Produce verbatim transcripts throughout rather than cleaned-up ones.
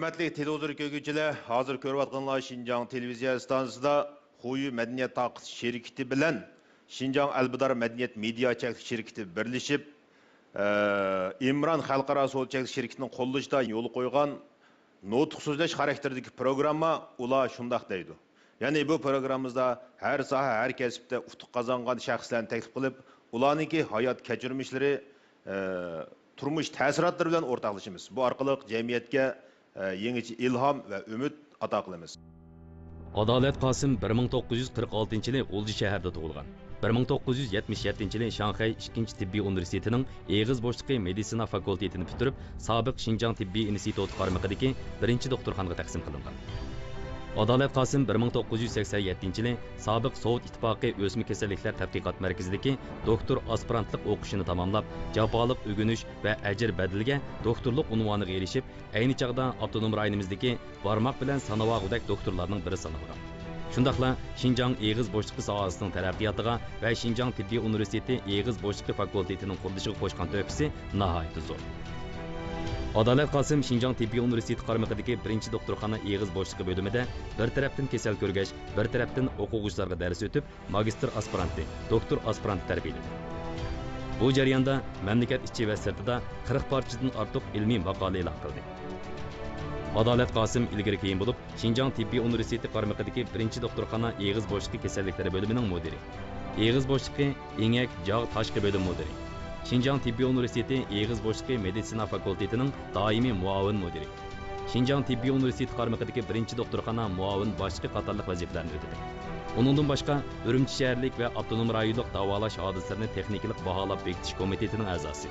ھۆرمەتلىك تېلېۋىزور كۆرگۈچىلەر، ھازىر كۆرۈۋاتقىنىڭلار شىنجاڭ تېلېۋىزىيە ئىستانسىسىدا خۇيۇ مەدەنىيەت تارقىتىش شىركىتى بىلەن شىنجاڭ ئەلبىدار مەدەنىيەت مېدىيا چەكلىك شىركىتى بىرلىشىپ، ئە، ئىمران خەلقئارا سودا چەكلىك شىركىتىنىڭ قوللىشىدا يولغا قويغان نۇتۇق سۆزلەش خاراكتېرىدىكى پروگرامما، ئۇلار شۇنداق دەيدۇ. يەنى بۇ پروگراممىمىزدا ھەر ساھە، ھەر كەسىپتە ئۇتۇق قازانغان شەخسلەرنى تەكلىپ قىلىپ، ئۇلارنىڭكى ھايات كەچۈرمىشلىرى، ئە، تۇرمۇش تەسىراتلىرى بىلەن ئورتاقلىشىمىز. بۇ ئارقىلىق جەمئىيەتكە، ئە، يېڭىچە ئىلھام ۋە ئۈمىد ئاتا قىلىمىز. ئادالەت قاسىم بىر مىڭ توققۇز يۈز قىرىق ئالتىنچى يىلى غۇلجا شەھىرىدە تۇغۇلغان. بىر مىڭ توققۇز يۈز يەتمىش يەتتىنچى يىلى شاڭخەي ئىككىنچى تېببىي ئۇنىۋېرسىتېتىنىڭ ئېغىز بوشلۇقى مېدىتسىنا فاكۇلتېتىنى پۈتتۈرۈپ، سابىق شىنجاڭ تېببىي ئىنستىتۇتى قارمىقىدىكى بىرىنچى دوختۇرخانىغا تەقسىم قىلىنغان. ئادالەت قاسىم بىر مىڭ توققۇز يۈز سەكسەن يەتتىنچى يىلى سابىق سوۋېت ئىتتىپاقى ئۆسمە كېسەللىكلەر تەتقىقات مەركىزىدىكى دوكتور ئاسپىرانتلىق ئوقۇشىنى تاماملاپ، جاپالىق ئۆگىنىش ۋە ئەجىر بەدىلىگە دوكتورلۇق ئۇنۋانىغا ئېرىشىپ، ئەينى چاغدا ئاپتونوم رايونىمىزدىكى بارماق بىلەن سانىۋالغۇدەك دوكتورلارنىڭ بىرى سانالغان. شۇنداقلا شىنجاڭ ئېغىز بوشلۇقى ساھەسىنىڭ تەرەققىياتىغا ۋە شىنجاڭ تېببىي ئۇنىۋېرسىتېتى ئېغىز بوشلۇقى فاكۇلتېتىنىڭ قۇرۇلۇشىغا قوشقان تۆھپىسى ناھايىتى زور. ئادالەت قاسىم شىنجاڭ تېببىي ئۇنىۋېرسىتېتى قارمىقىدىكى بىرىنچى دوختۇرخانا ئېغىز بوشلۇقى بۆلۈمىدە بىر تەرەپتىن كېسەل كۆرگەچ، بىر تەرەپتىن ئوقۇغۇچىلارغا دەرس ئۆتۈپ، ماگىستىر ئاسپىرانتى، دوكتور ئاسپىرانتى تەربىيەلىدى. بۇ جەرياندا مەملىكەت ئىچى ۋە سىرتىدا قىرىق پارچىدىن ئارتۇق ئىلمىي ماقالە ئېلان قىلدى. ئادالەت قاسىم ئىلگىرى كېيىن بولۇپ، شىنجاڭ تېببىي ئۇنىۋېرسىتېتى قارمىقىدىكى بىرىنچى دوختۇرخانا ئېغىز بوشلۇقى كېسەللىكلىرى بۆلۈمىنىڭ مۇدىرى، ئېغىز بوشلۇقى، ئېڭەك، جاغ، تاشقى بۆلۈم مۇدىرى، شىنجاڭ تېببىي ئۇنىۋېرسىتېتى ئېغىز بوشلۇقى مېدىتسىنا فاكۇلتېتىنىڭ دائىمىي مۇئاۋىن مۇدىرى، شىنجاڭ تېببىي ئۇنىۋېرسىتېتى قارمىقىدىكى بىرىنچى دوختۇرخانا مۇئاۋىن باشلىقى قاتارلىق ۋەزىپىلەرنى ئۆتىدى. ئۇنىڭدىن باشقا، ئۈرۈمچى شەھەرلىك ۋە ئاپتونوم رايونلۇق داۋالاش ھادىسىلىرىنى تېخنىكىلىق باھالاپ بېكىتىش كومىتېتىنىڭ ئەزاسى،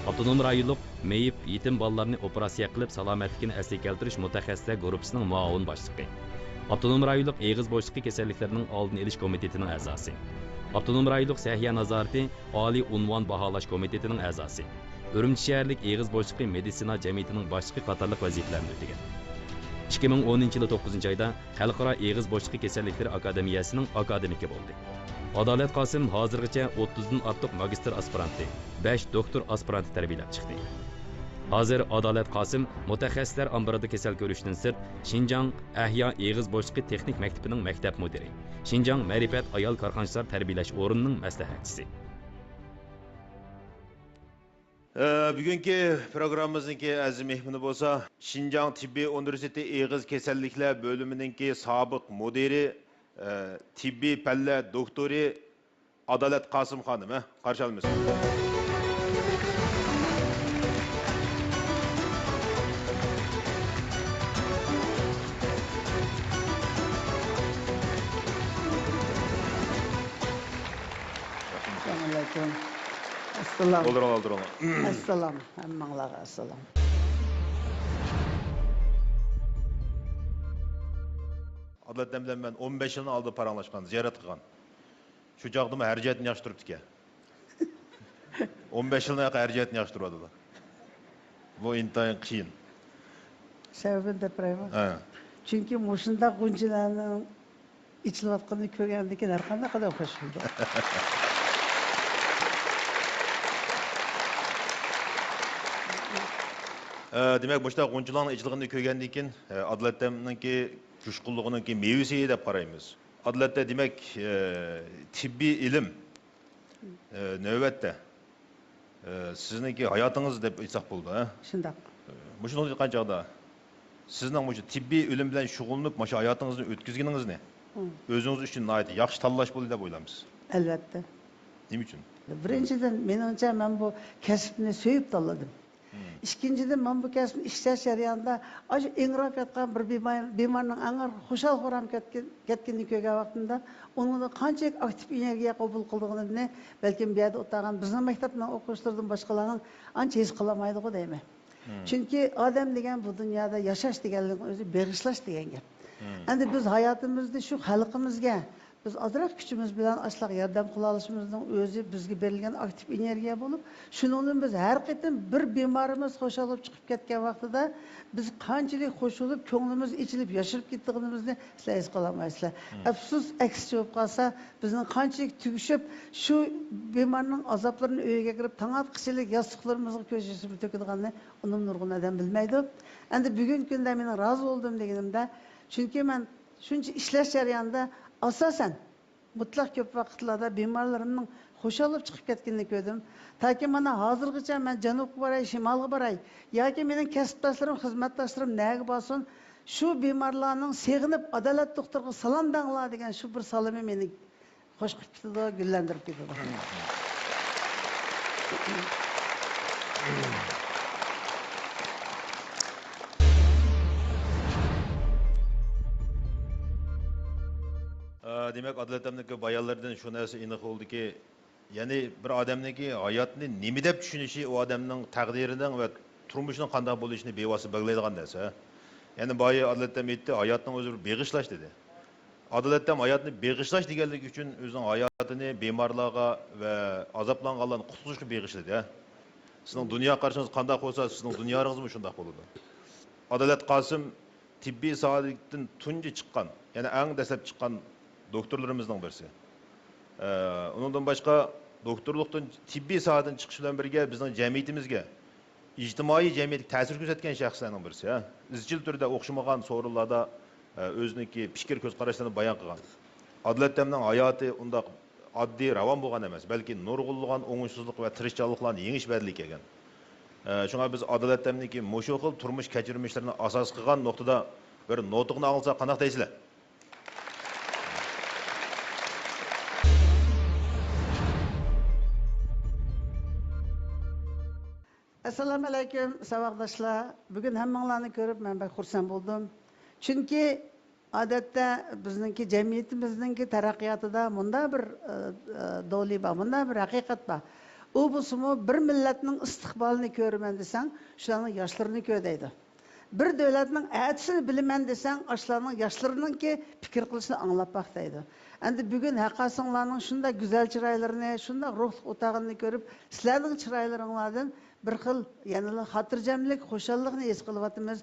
ئاپتونوم رايونلۇق مېيىپ يېتىم بالىلارنى ئوپېراتسىيە قىلىپ سالامەتلىكىنى ئەسلىگە كەلتۈرۈش مۇتەخەسسىسلەر گۇرۇپپىسىنىڭ مۇئاۋىن باشلىقى، ئاپتونوم رايونلۇق ئېغىز بوشلۇقى كېسەللىكلىرىنىڭ ئالدىنى ئېلىش كومىتېتىنىڭ ئەزاسى، ئاپتونوم رايونلۇق سەھىيە نازارىتى ئالىي ئۇنۋان باھالاش كومىتېتىنىڭ ئەزاسى، ئۈرۈمچى شەھەرلىك ئېغىز بوشلۇقى مېدىتسىنا جەمئىيىتىنىڭ باشلىقى قاتارلىق ۋەزىپىلەرنى ئۆتىگەن. ئىككى مىڭ ئونىنچى يىلى توققۇزىنچى ئايدا خەلقئارا ئېغىز بوشلۇقى كېسەللىكلىرى ئاكادېمىيەسىنىڭ ئاكادېمىكى بولدى. ئادالەت قاسىم ھازىرغىچە ئوتتۇزدىن ئارتۇق ماگىستىر ئاسپىرانتى، بەش دوكتور ئاسپىرانتى تەربىيەلەپ چىقتى. ھازىر ئادالەت قاسىم مۇتەخەسسىسلەر ئامبىرىدا كېسەل كۆرۈشتىن سىرت، شىنجاڭ ئەھيا ئېغىز بوشلۇقى تېخنىك مەكتىپىنىڭ مەكتەپ مۇدىرى، شىنجاڭ مەرىپەت ئايال كارخانىچىلار تەربىيەلەش ئورنىنىڭ مەسلىھەتچىسى. ئە، بۈگۈنكى پروگراممىمىزنىڭكى ئەزىز مېھمىنى بولسا، شىنجاڭ تېببىي ئۇنىۋېرسىتېتى ئېغىز كېسەللىكلەر بۆلۈمىنىڭكى سابىق مۇدىرى، ئە، تېببىي پەنلەر دوكتورى ئادالەت قاسىم خانىم، ھە؟ قارشى ئالىمىز. ئەسسالامۇئەلەيكۇم. ئەسسالام. ئولتۇرۇڭلار، ئولتۇرۇڭلار. ئەسسالام. ھەممىڭلارغا ئەسسالام. ئادالەت ھەدەم بىلەن مەن ئون بەش يىلنىڭ ئالدىدا پاراڭلاشقان، زىيارەت قىلغان. شۇ چاغدىمۇ ھەر جەھەتتىن ياخشى تۇرۇپتىكەن. ئون بەش يىلدىن ھەر جەھەتتىن ياخشى تۇرۇۋاتىدۇ. بۇ ئىنتايىن قىيىن. سەۋەبىنى دەپ بېرەيمۇ؟ ھە. چۈنكى مۇشۇنداق غۇنچىلارنىڭ ئېچىلىۋاتقىنىنى كۆرگەندىن كېيىن ھەر قانداق ئادەم خۇش بولىدۇ. ئە، دېمەك، مۇشۇنداق غۇنچىلارنىڭ ئېچىلغىنىنى كۆرگەندىن كېيىن، ئە، ئادالەت ھەدەمنىڭكى جۇشقۇنلۇقىنىڭكى مېۋىسى دەپ قارايمىز. ئادالەت ھەدەم، دېمەك، ئە، تېببىي ئىلىم، ئە، نۆۋەتتە، ئە، سىزنىڭكى ھاياتىڭىز دەپ ئېيتساق بولىدۇ، ھە؟ شۇنداق. ئە، مۇشۇنى ئېيتقان چاغدا، سىزنىڭ مۇشۇ تېببىي ئۆلۈم بىلەن شۇغۇللىنىپ، مۇشۇ ھاياتىڭىزنى ئۆتكۈزگىنىڭىزنى مم. ئۆزىڭىز ئۈچۈن ناھايىتى ياخشى تاللاش بولدى دەپ ئويلايمىز. ئەلۋەتتە. نېمە ئۈچۈن؟ بىرىنچىدىن، مېنىڭچە، مەن بۇ كەسىپنى سۆيۈپ تاللىدىم. مم. ئىككىنچىدىن، مەن بۇ كەسىپنى ئىشلەش جەريانىدا ئاشۇ ئىڭراپ ياتقان بىر بىمار، بىمارنىڭ ئەڭ خۇشال-خۇرام كەتكەن، كەتكىنىنى كۆرگەن ۋاقتىمدا، ئۇنىڭدىن قانچىلىك ئاكتىپ ئېنېرگىيە قوبۇل قىلىدىغىنىنى بەلكىم بۇ يەردە ئولتۇرغان بىزنىڭ مەكتەپنىڭ ئوقۇغۇچىلىرىدىن باشقىلارنىڭ ئانچە ھېس قىلالمايدىغۇ دەيمەن. مم. چۈنكى ئادەم دېگەن بۇ دۇنيادا ياشاش دېگەنلىكنىڭ ئۆزى بېغىشلاش دېگەن گەپ. مم. ئەمدى بىز ھاياتىمىزنى شۇ خەلقىمىزگە، بىز ئازراق كۈچىمىز بىلەن ئاشۇلارغا ياردەم قىلالىشىمىزنىڭ ئۆزى بىزگە بېرىلگەن ئاكتىپ ئېنېرگىيە بولۇپ، شۇنىڭدىن بىز ھەر قېتىم بىر بىمارىمىز خۇشال بولۇپ چىقىپ كەتكەن ۋاقتىدا، بىز قانچىلىك خۇش بولۇپ، كۆڭلىمىز ئېچىلىپ، ياشىرىپ كېتىدىغىنىمىزنى سىلەر ھېس قىلالمايسىلەر. مم. ئەپسۇس، ئەكسىچە بولۇپ قالسا، بىزنىڭ قانچىلىك تۈگىشىپ، شۇ بىمارنىڭ ئازابلىرىنى ئۆيىگە كىرىپ، تاڭ ئاتقىچىلىك ياستۇقلىرىمىزغا كۆز يېشىمىزنى تۆكىدىغاننى ئۇنىمۇ نۇرغۇن ئادەم بىلمەيدۇ. ئەمدى بۈگۈنكى كۈندە مېنىڭ رازى بولدۇم دېگىنىمدە، چۈنكى مەن شۇنچە ئىشلەش جەريانىدا، ئاساسەن، مۇتلەق كۆپ ۋاقىتلاردا بىمارلىرىمنىڭ خۇشال بولۇپ چىقىپ كەتكىنىنى كۆردۈم. تاكى مانا ھازىرغىچە مەن جەنۇبقا باراي، شىمالغا باراي ياكى مېنىڭ كەسىپداشلىرىم، خىزمەتداشلىرىم نەگە بارسۇن، شۇ بىمارلارنىڭ سېغىنىپ، ئادالەت دوختۇرغا سالام دەڭلار دېگەن شۇ بىر سالىمى مېنى خۇش قىلىپ كېتىدۇ، گۈللەندۈرۈپ كېتىدۇ. ئە، دېمەك، ئادىل ئەتەمنىڭكى بايانلىرىدىن شۇ نەرسە ئېنىق بولدىكى، يەنى بىر ئادەمنىڭكى ھاياتنى نېمە دەپ چۈشىنىشى ئۇ ئادەمنىڭ تەقدىرىنىڭ ۋە تۇرمۇشىنىڭ قانداق بولۇشىنى بىۋاسىتە بەلگىلەيدىغان نەرسە. يەنى بايا ئادىل ئەتەم ئېيتتى، ھاياتنىڭ ئۆزى بىر بېغىشلاش دېدى. ئادىل ئەتەم ھاياتنى بېغىشلاش دېگەنلىكى ئۈچۈن ئۆزىنىڭ ھاياتىنى بىمارلارغا ۋە ئازابلانغانلارنى قۇتقۇزۇشقا بېغىشلىدى. سىزنىڭ دۇنيا قارىشىڭىز قانداق بولسا، سىزنىڭ دۇنياڭىزمۇ شۇنداق بولىدۇ. ئادالەت قاسىم تېببىي ساھەدىن تۇنجى چىققان، يەنى ئەڭ دەسلەپ چىققان دوكتورلىرىمىزنىڭ بىرسى. ئە، ئۇنىڭدىن باشقا، دوكتورلۇقتىن، تېببىي ساھەدىن چىقىش بىلەن بىرگە، بىزنىڭ جەمئىيىتىمىزگە، ئىجتىمائىي جەمئىيەتكە تەسىر كۆرسەتكەن شەخسلەرنىڭ بىرسى، ھە. ئىزچىل تۈردە ئوخشىمىغان سورۇنلاردا، ئە، ئۆزىنىڭكى پىكىر، كۆز قاراشلىرىنى بايان قىلغان. ئادىل ئەتەمنىڭ ھاياتى ئۇنداق ئاددىي، راۋان بولغان ئەمەس، بەلكى نۇرغۇنلىغان ئوڭۇشسىزلىق ۋە تىرىشچانلىقلارنى يېڭىش بەدىلىگە كەلگەن. ئە، شۇڭا بىز ئادىل ئەتەمنىڭكى مۇشۇ خىل تۇرمۇش كەچۈرمىشلىرىنى ئاساس قىلغان نۇقتىدا بىر نوتىغىنى ئاڭلىساق قانداق دەيسىلەر؟ ئەسسالامۇئەلەيكۇم، ساۋاقداشلار. بۈگۈن ھەممىڭلارنى كۆرۈپ مەن بەك خۇرسەن بولدۇم. چۈنكى ئادەتتە بىزنىڭكى جەمئىيىتىمىزنىڭكى تەرەققىياتىدا مۇنداق بىر، ئە، ئە، دولى بار، مۇنداق بىر ھەقىقەت بار. ئۇ بولسىمۇ، بىر مىللەتنىڭ ئىستىقبالىنى كۆرىمەن دېسەڭ، شۇلارنىڭ ياشلىرىنى كۆر دەيدۇ. بىر دۆلەتنىڭ ئەتىسىنى بىلىمەن دېسەڭ، ئاشۇلارنىڭ ياشلىرىنىڭكى پىكىر قىلىشىنى ئاڭلاپ باق دەيدۇ. ئەمدى بۈگۈن ھەققاسىڭلارنىڭ شۇنداق گۈزەل چىرايلىرىنى، شۇنداق روھلۇق ئولتۇرغىنىنى كۆرۈپ، سىلەرنىڭ چىرايلىرىڭلاردىن بىر خىل يەنىلا خاتىرجەملىك، خۇشاللىقنى ھېس قىلىۋاتىمىز.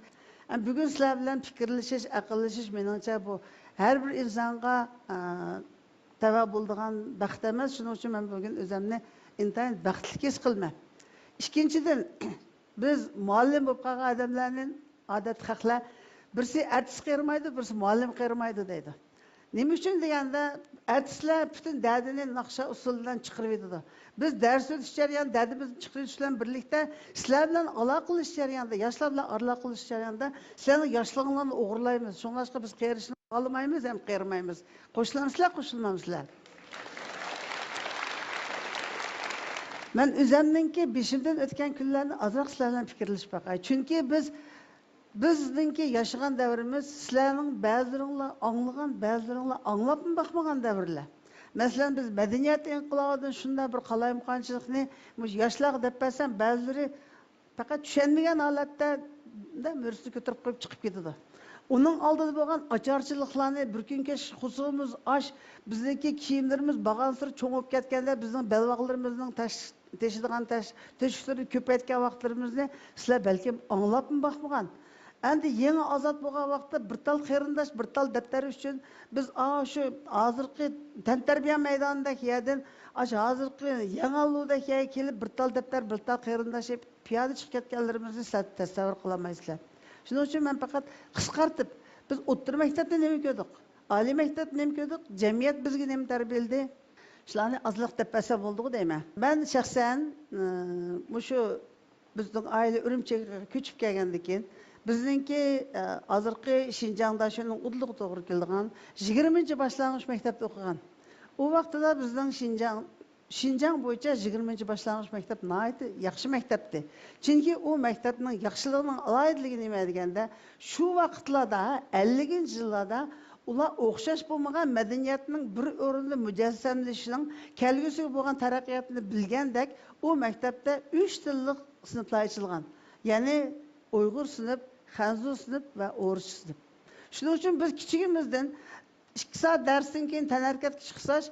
ئەمدى بۈگۈن سىلەر بىلەن پىكىرلىشىش، ئەقىللىشىش، مېنىڭچە، بۇ ھەر بىر ئىنسانغا، ئە، تەۋە بولىدىغان بەخت ئەمەس. شۇنىڭ ئۈچۈن مەن بۈگۈن ئۆزۈمنى ئىنتايىن بەختلىك ھېس قىلىمەن. ئىككىنچىدىن، بىز مۇئەللىم بولۇپ قالغان ئادەملەرنى، ئادەتتە خەقلەر، بىرسى ئەرتىس قېرىمايدۇ، بىرسى مۇئەللىم قېرىمايدۇ دەيدۇ. نېمە ئۈچۈن دېگەندە، ئەرتىسلەر پۈتۈن دەردىنى ناخشا ئۇسسۇلى بىلەن چىقىرىۋېتىدۇ. بىز دەرس ئۆتۈش جەريانىدا دەردىمىزنى چىقىرىۋېتىش بىلەن بىرلىكتە، سىلەر بىلەن ئالاقىلىشىش جەريانىدا، ياشلار بىلەن ئالاقىلىشىش جەريانىدا سىلەرنىڭ ياشلىقىڭلارنى ئوغرىلايمىز. شۇڭلاشقا بىز قېرىشنى خالىمايمىز ھەم قېرىمايمىز. قوشۇلامسىلەر، قوشۇلمامسىلەر؟ مەن ئۆزەمنىڭكى بېشىمدىن ئۆتكەن كۈنلەرنى ئازراق سىلەر بىلەن پىكىرلىشىپ باقاي. چۈنكى بىز، بىزنىڭكى ياشىغان دەۋرىمىز سىلەرنىڭ بەزىلىرىڭلار ئاڭلىغان، بەزىلىرىڭلار ئاڭلاپمۇ باقمىغان دەۋرلەر. مەسىلەن، بىز مەدەنىيەت ئىنقىلابىدىن شۇنداق بىر قالايمىقانچىلىقنى مۇشۇ ياشلارغا دەپ بەرسەم، بەزىلىرى پەقەت چۈشەنمىگەن ھالەتتە مۈرىسىنى كۆتۈرۈپ قويۇپ چىقىپ كېتىدۇ. ئۇنىڭ ئالدىدا بولغان ئاچارچىلىقلارنى، بىر كۈن كەچ قورسىقىمىز ئاچ، بىزنىڭكى كىيىملىرىمىز بارغانسېرى چوڭىيىپ كەتكەندە، بىزنىڭ بەلباغلىرىمىزنىڭ تەش-، تېشىدىغان تەش-، تۆشۈكلىرى كۆپەيتكەن ۋاقىتلىرىمىزنى سىلەر بەلكىم ئاڭلاپمۇ باقمىغان. ئەمدى يېڭى ئازاد بولغان ۋاقىتتا بىر تال قېرىنداش، بىر تال دەپتەر ئۈچۈن بىز ئاشۇ ھازىرقى تەنتەربىيە مەيدانىدەك يەردىن ئاشۇ ھازىرقى يەڭگەنلۇدەك يەرگە كېلىپ، بىر تال دەپتەر، بىر تال قېرىنداش ئېلىپ، پىيادە چىقىپ كەتكەنلىرىمىزنى سىلەر تەسەۋۋۇر قىلالمايسىلەر. شۇنىڭ ئۈچۈن مەن پەقەت قىسقارتىپ، بىز ئوتتۇرا مەكتەپتە نېمە كۆردۇق؟ ئالىي مەكتەپتە نېمە كۆردۇق؟ جەمئىيەت بىزگە نېمە تەربىيەلىدى؟ شۇلارنى ئازلىق دەپ بەرسەم بولدىغۇ دەيمەن. مەن شەخسەن، ئى، مۇشۇ بىزنىڭ ئائىلە ئۈرۈمچىگە كۆچۈپ كەلگەندىن كېيىن، بىزنىڭكى، ئە، ھازىرقى شىنجاڭدا شۇنىڭ ئۇدۇلىغا توغرا كېلىدىغان يىگىرمىنچى باشلانغۇچ مەكتەپتە ئوقۇغان. ئۇ ۋاقتىدا بىزنىڭ شىنجاڭ، شىنجاڭ بويىچە يىگىرمىنچى باشلانغۇچ مەكتەپ ناھايىتى ياخشى مەكتەپتى. چۈنكى ئۇ مەكتەپنىڭ ياخشىلىقىنىڭ ئالاھىدىلىكى نېمە دېگەندە، شۇ ۋاقىتلاردا، ئەللىكىنچى يىللاردا ئۇلار ئوخشاش بولمىغان مەدەنىيەتنىڭ بىر ئورۇندا مۇجەسسەملىشىشىنىڭ كەلگۈسىگە بولغان تەرەققىياتىنى بىلگەندەك، ئۇ مەكتەپتە ئۈچ تىللىق سىنىپلار ئېچىلغان. يەنى ئۇيغۇر سىنىپ، خەنزۇ سىنىپ ۋە ئورۇسچە سىنىپ. شۇنىڭ ئۈچۈن بىز كىچىكىمىزدىن ئىككى سائەت دەرستىن كېيىن تەنھەرىكەتكە چىقساش،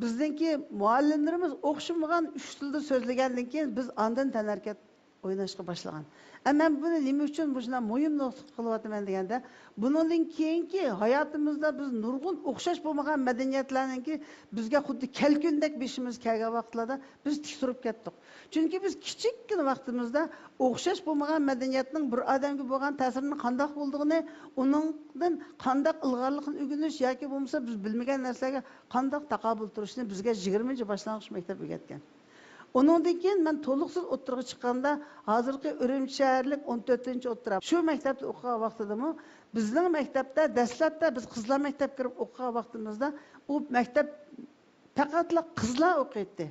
بىزنىڭكى مۇئەللىملىرىمىز ئوخشىمىغان ئۈچ تىلدا سۆزلىگەندىن كېيىن، بىز ئاندىن تەنھەرىكەت ئويناشقا باشلىغان. ئە، مەن بۇنى نېمە ئۈچۈن مۇشۇنداق مۇھىم نۇقتا قىلىۋاتىمەن دېگەندە، بۇنىڭدىن كېيىنكى ھاياتىمىزدا بىز نۇرغۇن ئوخشاش بولمىغان مەدەنىيەتلەرنىڭكى بىزگە خۇددى كەلكۈندەك بېشىمىزغا كەلگەن ۋاقىتلاردا بىز تىك تۇرۇپ كەتتۇق. چۈنكى بىز كىچىككىنە ۋاقتىمىزدا ئوخشاش بولمىغان مەدەنىيەتنىڭ بىر ئادەمگە بولغان تەسىرىنىڭ قانداق بولىدىغىنى، ئۇنىڭدىن قانداق ئىلغارلىقنى ئۆگىنىش ياكى بولمىسا بىز بىلمىگەن نەرسىلەرگە قانداق تاقابىل تۇرۇشنى بىزگە يىگىرمىنچى باشلانغۇچ مەكتەپ ئۆگەتكەن. ئۇنىڭدىن كېيىن مەن تولۇقسىز ئوتتۇرىغا چىققاندا، ھازىرقى ئۈرۈمچى شەھەرلىك ئون تۆتىنچى ئوتتۇرا، شۇ مەكتەپتە ئوقۇغان ۋاقتىدىمۇ، بىزنىڭ مەكتەپتە دەسلەپتە بىز قىزلار مەكتەپكە كىرىپ ئوقۇغان ۋاقتىمىزدا، ئۇ مەكتەپ پەقەتلا قىزلار ئوقۇيتتى.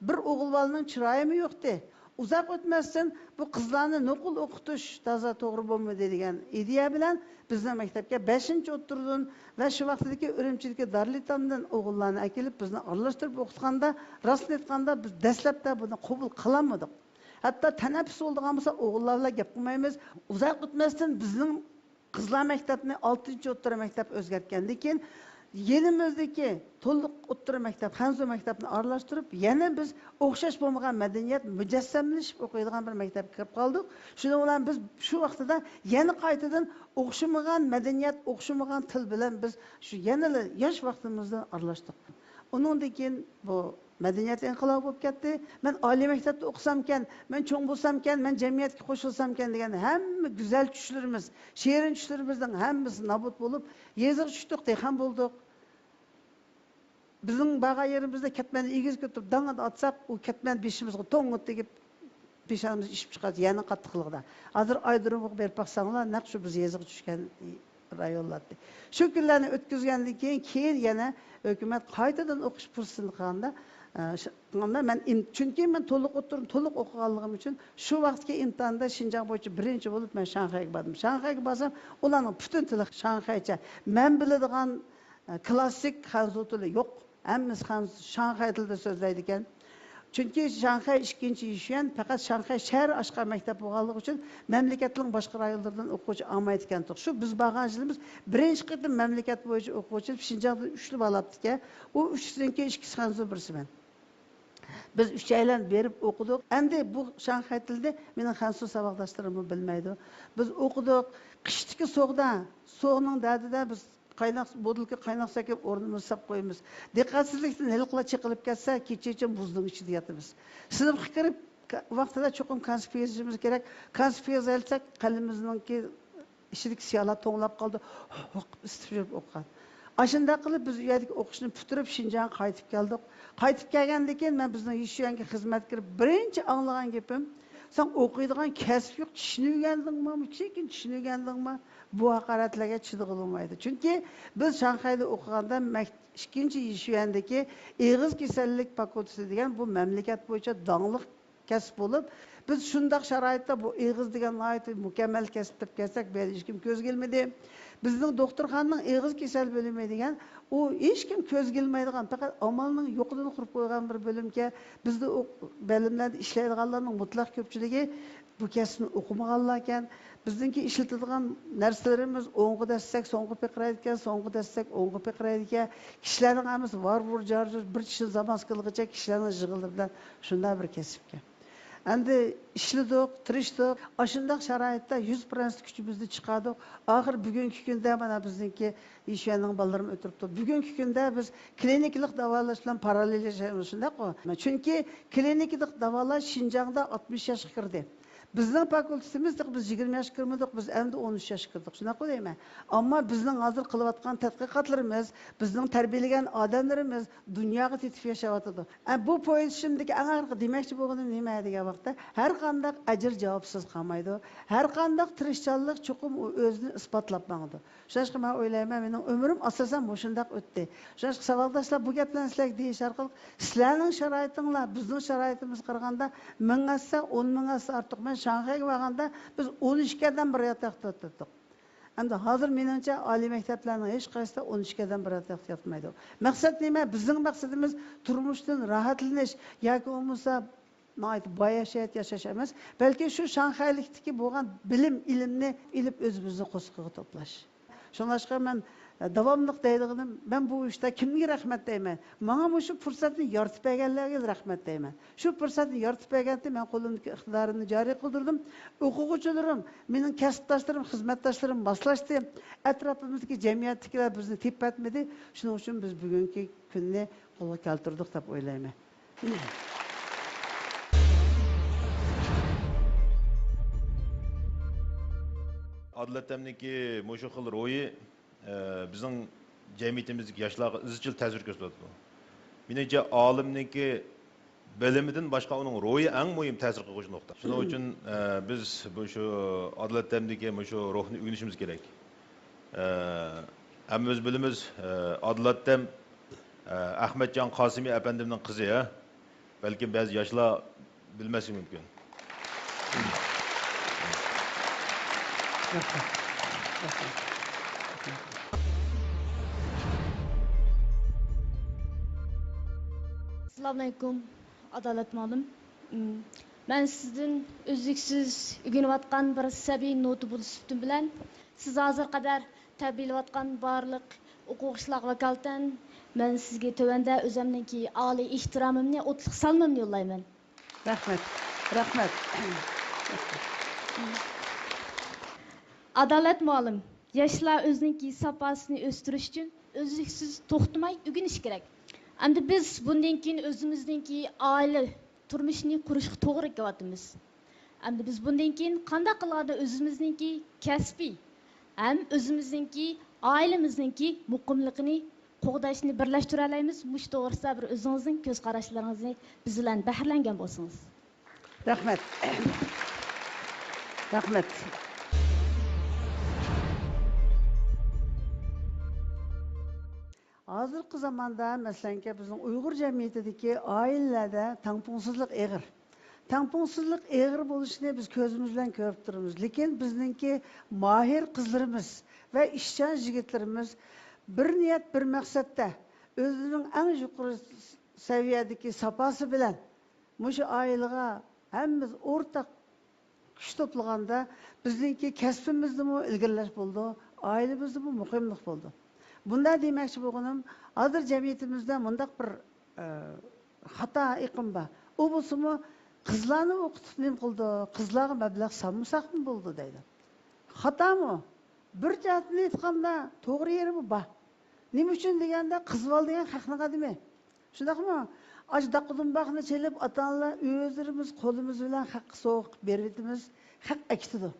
بىر ئوغۇل بالىنىڭ چىرايىمۇ يوقتى. ئۇزاق ئۆتمەستىن بۇ قىزلارنى نوقۇل ئوقۇتۇش تازا توغرا بولمىدى دېگەن ئىدىيە بىلەن بىزنىڭ مەكتەپكە بەشىنچى ئوتتۇرىدىن ۋە شۇ ۋاقىتتىكى ئۈرۈمچىدىكى دارىلئېتامدىن ئوغۇللارنى ئەكېلىپ بىزنى ئارىلاشتۇرۇپ ئوقۇتقاندا، راستىنى ئېيتقاندا بىز دەسلەپتە بۇنى قوبۇل قىلالمىدۇق. ھەتتا تەنەپپۇس بولىدىغان بولسا ئوغۇللار بىلەن گەپ قىلمايمىز. ئۇزاق ئۆتمەستىن بىزنىڭ قىزلار مەكتەپنى ئالتىنچى ئوتتۇرا مەكتەپ ئۆزگەرتكەندىن كېيىن، يېنىمىزدىكى تولۇق ئوتتۇرا مەكتەپ، خەنزۇ مەكتەپنى ئارىلاشتۇرۇپ، يەنە بىز ئوخشاش بولمىغان مەدەنىيەت مۇجەسسەملىشىپ ئوقۇيدىغان بىر مەكتەپكە كىرىپ قالدۇق. شۇنىڭ بىلەن بىز شۇ ۋاقتىدا يەنە قايتىدىن ئوخشىمىغان مەدەنىيەت، ئوخشىمىغان تىل بىلەن بىز شۇ يەنىلا ياش ۋاقتىمىزدا ئارىلاشتۇق. ئۇنىڭدىن كېيىن بۇ مەدەنىيەت ئىنقىلابى بولۇپ كەتتى. مەن ئالىي مەكتەپتە ئوقۇسامكەن، مەن چوڭ بولسامكەن، مەن جەمئىيەتكە قوشۇلسامكەن دېگەن ھەممە گۈزەل چۈشلىرىمىز، شېرىن چۈشلىرىمىزنىڭ ھەممىسى نابۇت بولۇپ، يېزىغا چۈشتۇق، دېھقان بولدۇق. بىزنىڭ بارغان يېرىمىزدە كەتمەننى ئېگىزگە كۆتۈرۈپ داڭ ئاتساق، ئۇ كەتمەن بېشىمىزغا توڭ تېگىپ، پېشانىمىز ئىشىپ چىقاتتى، يەنە قاتتىقلىقىدا. ھازىر ئايرودرومغا بېرىپ باقساڭلار، نەق شۇ بىز يېزىغا چۈشكەن رايونلارتى. شۇ كۈنلەرنى ئۆتكۈزگەندىن كېيىن، كېيىن يەنە ھۆكۈمەت قايتىدىن ئوقۇش پۇرسىتىنى قىلغاندا، ئە، ش-، قىلغاندا مەن ئىم-، چۈنكى مەن تولۇق ئوتتۇرىنى تولۇق ئوقۇغانلىقىم ئۈچۈن شۇ ۋاقىتتىكى ئىمتىھاندا شىنجاڭ بويىچە بىرىنچى بولۇپ مەن شاڭخەيگە باردىم. شاڭخەيگە بارسام، ئۇلارنىڭ پۈتۈن تىلى شاڭخەيچە. مەن بىلىدىغان، ئە، كلاسسىك خەنزۇ تىلى يوق. ھەممىسى خەنزۇ، شاڭخەي تىلىدا سۆزلەيدىكەن. چۈنكى شاڭخەي ئىككىنچى يىشۈەن پەقەت شاڭخەي شەھىرى ئاچقان مەكتەپ بولغانلىقى ئۈچۈن مەملىكەتنىڭ باشقا رايونلىرىدىن ئوقۇغۇچى ئالمايدىكەنتۇق. شۇ بىز بارغان يىلىمىز بىرىنچى قېتىم مەملىكەت بويىچە ئوقۇغۇچى شىنجاڭدىن ئۈچلا بالا ئاپتىكەن. ئۇ ئۈچىسىنىڭكى ئىككىسى خەنزۇ، بىرسى مەن. بىز ئۈچەيلەن بېرىپ ئوقۇدۇق. ئەمدى بۇ شاڭخەي تىلىنى مېنىڭ خەنزۇ ساۋاقداشلىرىممۇ بىلمەيدۇ. بىز ئوقۇدۇق. قىشتىكى سوغدا، سوغنىڭ دەردىدە بىز قايناق، بوتۇلكا قايناق سۇ ئەكىلىپ ئورنىمىزغا ساپ قويىمىز. دىققەتسىزلىكتىن ھېلىقىلا چېقىلىپ كەتسە، كېچىچە مۇزنىڭ ئىچىدە ياتىمىز. سىنىپقا كىرىپ ۋاقتىدا چوقۇم كانسپىرت يېزىشىمىز كېرەك. كانسپىرت يېزالىساق، قەلىمىمىزنىڭكى ئىچىدىكى سىياھلار توڭلاپ قالىدۇ. ھوق، ئىسسىپ يۈرۈپ ئوقۇغان. ئاشۇنداق قىلىپ بىز ئۇ يەردىكى ئوقۇشنى پۈتتۈرۈپ شىنجاڭغا قايتىپ كەلدۇق. قايتىپ كەلگەندىن كېيىن مەن بىزنىڭ يىشۈەنگە خىزمەتكە كىرىپ بىرىنچى ئاڭلىغان گېپىم، سەن ئوقۇيدىغان كەسىپ يوق، چۈشىنىپ ئۆگەندىڭمۇ؟ كىچىككىنە چۈشىنىپ ئۆگەندىڭمۇ؟ بۇ ھاقارەتلەرگە چىدىغىلى بولمايدۇ. چۈنكى بىز شاڭخەيدە ئوقۇغاندا مەك-، ئىككىنچى يىشۈەندىكى ئېغىز كېسەللىك فاكۇلتېتى دېگەن بۇ مەملىكەت بويىچە داڭلىق كەسىپ بولۇپ، بىز شۇنداق شارائىتتا بۇ ئېغىز دېگەن ناھايىتى مۇكەممەل كەسىپ دەپ كەلسەك، بۇ يەردە ھېچكىم كۆزگە ئىلمىدى. بىزنىڭ دوختۇرخانىنىڭ ئېغىز كېسەل بۆلۈمى دېگەن، ئۇ ھېچكىم كۆزگە ئىلمايدىغان، پەقەت ئامالنىڭ يوقىدىن قۇرۇپ قويغان بىر بۆلۈمكەن. بىزدە ئۇ بۆلۈملەردە ئىشلەيدىغانلارنىڭ مۇتلەق كۆپچىلىكى بۇ كەسىپنى ئوقۇمىغانلاركەن. بىزنىڭكى ئىشلىتىدىغان نەرسىلىرىمىز ئوڭغا دەسسەك سوڭغا پىقىرايدىكەن، سوڭغا دەسسەك ئوڭغا پىقىرايدىكەن. كىشىلەرنىڭ ھەممىسى ۋار-ۋۇر، جار-جۇر، بىر چىشىنى زامان قىلغۇچە كىشىلەرنىڭ يىغىلىرى بىلەن شۇنداق بىر كەسىپكەن. ئەمدى ئىشلىدۇق، تىرىشتۇق. ئاشۇنداق شارائىتتا يۈز پىرسەنت كۈچىمىزنى چىقاردۇق. ئاخىر بۈگۈنكى كۈندە مانا بىزنىڭكى يىشۈەننىڭ بالىلىرىمۇ ئۆتۈرۈپتۇ. بۈگۈنكى كۈندە بىز كلىنىكىلىق داۋالاش بىلەن پاراللېل ياشايمىز، شۇنداققۇ؟ چۈنكى كلىنىكىلىق داۋالاش شىنجاڭدا ئاتمىش ياشقا كىردى. بىزنىڭ فاكۇلتېتىمىز تېخى بىز يىگىرمە ياشقا كىرمىدۇق، بىز ئەمدى ئون ئۈچ ياشقا كىردۇق، شۇنداققۇ دەيمەن؟ ئەمما بىزنىڭ ھازىر قىلىۋاتقان تەتقىقاتلىرىمىز، بىزنىڭ تەربىيەلىگەن ئادەملىرىمىز دۇنياغا تېتىپ ياشاۋاتىدۇ. ئە، بۇ پويىزشىمدىكى ئەڭ ئاخىرقى دېمەكچى بولغىنىم نېمە دېگەن ۋاقىتتا، ھەر قانداق ئەجىر جاۋابسىز قالمايدۇ، ھەر قانداق تىرىشچانلىق چوقۇم ئۇ ئۆزىنى ئىسپاتلاپ ماڭىدۇ. شۇڭلاشقا مەن ئويلايمەن، مېنىڭ ئۆمرۈم ئاساسەن مۇشۇنداق ئۆتتى. شۇڭلاشقا ساۋاقداشلار، بۇ گەپلەرنى سىلەرگە دېيىش ئارقىلىق سىلەرنىڭ شارائىتىڭلار بىزنىڭ شارائىتىمىزغا قارىغاندا مىڭ ھەسسە، ئون مىڭ ھەسسە ئارتۇق. مەن شاڭخەيگە بارغاندا بىز ئون ئىككى ئادەم بىر ياتاقتا ياتاتتۇق. ئەمدى ھازىر مېنىڭچە ئالىي مەكتەپلەرنىڭ ھېچقايسىسىدا ئون ئىككى ئادەم بىر ياتاقتا ياتمايدۇ. مەقسەت نېمە؟ بىزنىڭ مەقسىتىمىز تۇرمۇشتىن راھەتلىنىش ياكى بولمىسا ناھايىتى باي ياشايت-، ياشاش ئەمەس، بەلكى شۇ شاڭخەيلىكتىكى بولغان بىلىم، ئىلىمنى ئېلىپ ئۆزىمىزنىڭ قورسىقىغا توپلاش. شۇڭلاشقا مەن داۋاملىق دەيدىغىنىم، مەن بۇ ئىشتا كىمگە رەھمەت دەيمەن؟ ماڭا مۇشۇ پۇرسەتنى يارىتىپ بەرگەنلەرگە رەھمەت دەيمەن. شۇ پۇرسەتنى يارىتىپ بەرگەنتى، مەن قولۇمدىكى ئىقتىدارىمنى جارى قىلدۇردۇم. ئوقۇغۇچىلىرىم، مېنىڭ كەسىپداشلىرىم، خىزمەتداشلىرىم ماسلاشتى. ئەتراپىمىزدىكى جەمئىيەتتىكىلەر بىزنى تېپىۋەتمىدى. شۇنىڭ ئۈچۈن بىز بۈگۈنكى كۈننى قولغا كەلتۈردۇق دەپ ئويلايمەن. ئادىل ئەتەمنىڭكى مۇشۇ خىل روھى، ئە، بىزنىڭ جەمئىيىتىمىزدىكى ياشلارغا ئىزچىل تەسىر كۆرسىتىۋاتىدۇ. مېنىڭچە، ئالىمنىڭكى بىلىمىدىن باشقا ئۇنىڭ روھى ئەڭ مۇھىم تەسىر قىلغۇچ نۇقتا. شۇنىڭ ئۈچۈن، ئە، بىز بۇ شۇ ئادىل ئەتەمدىكى مۇشۇ روھنى ئۆگىنىشىمىز كېرەك. ئە، ھەممىمىز بىلىمىز، ئە، ئادىل ئەتەم، ئە، ئەخمەتجان قاسىمى ئەپەندىمنىڭ قىزى، ھە؟ بەلكىم بەزى ياشلار بىلمەسلىكى مۇمكىن. ئەسسالامۇئەلەيكۇم، ئادالەت مۇئەللىم. مەن سىزدىن ئۈزلۈكسىز ئۆگىنىۋاتقان بىر سەبىي نوتا بولۇش سۈپىتىم بىلەن، سىز ھازىرغا قەدەر تەربىيەلەۋاتقان بارلىق ئوقۇغۇچىلارغا ۋاكالىتەن، مەن سىزگە تۆۋەندە ئۆزۈمنىڭكى ئالىي ئېھتىرامىمنى، ئوتلۇق سالىمىمنى يوللايمەن. رەھمەت. رەھمەت. ئادالەت مۇئەللىم، ياشلار ئۆزىنىڭكى ساپاسىنى ئۆستۈرۈش ئۈچۈن ئۈزلۈكسىز توختىماي ئۆگىنىش كېرەك. ئەمدى بىز بۇندىن كېيىن ئۆزىمىزنىڭكى ئائىلە تۇرمۇشىنى قۇرۇشقا توغرا كېلىۋاتىمىز. ئەمدى بىز بۇندىن كېيىن قانداق قىلغاندا ئۆزىمىزنىڭكى كەسپىي ھەم ئۆزىمىزنىڭكى، ئائىلىمىزنىڭكى مۇقىملىقىنى قوغداشنى بىرلەشتۈرەلەيمىز؟ مۇشۇ توغرىسىدا بىر ئۆزىڭىزنىڭ كۆز قاراشلىرىڭىزنى بىز بىلەن بەھرىلەنگەن بولسىڭىز. رەھمەت. رەھمەت. ھازىرقى زاماندا، مەسىلەنكى، بىزنىڭ ئۇيغۇر جەمئىيىتىدىكى ئائىلىلەردە تەڭپۇڭسىزلىق ئېغىر. تەڭپۇڭسىزلىق ئېغىر بولۇشىنى بىز كۆزىمىز بىلەن كۆرۈپ تۇرىمىز. لېكىن بىزنىڭكى ماھىر قىزلىرىمىز ۋە ئىشچان يىگىتلىرىمىز بىر نىيەت، بىر مەقسەتتە ئۆزىنىڭ ئەڭ يۇقىرى سەۋىيەدىكى ساپاسى بىلەن مۇشۇ ئائىلىگە ھەممىمىز ئورتاق كۈچ توپلىغاندا، بىزنىڭكى كەسپىمىزدىمۇ ئىلگىرىلەش بولىدۇ، ئائىلىمىزدىمۇ مۇقىملىق بولىدۇ. بۇنداق دېمەكچى بولغىنىم، ھازىر جەمئىيىتىمىزدە مۇنداق بىر، ئە، خاتا ئېقىم بار. ئۇ بولسىمۇ، قىزلارنى ئوقۇتۇپ نېمە قىلىدۇ؟ قىزلارغا مەبلەغ سالمىساقمۇ بولىدۇ دەيدۇ. خاتامۇ؟ بىر جەھەتتىن ئېيتقاندا، توغرا يېرىمۇ بار. نېمە ئۈچۈن دېگەندە، قىز بالا دېگەن خەقنىڭ ئادىمى. شۇنداقمۇ؟ ئاشۇ داققا دۇمباقنى چېلىپ، ئاتا-ئانىلار ئۆزلىرىمىز قولىمىز بىلەن خەققە سوۋغا قىلىپ بېرىۋېتىمىز، خەق ئەكېتىدۇ.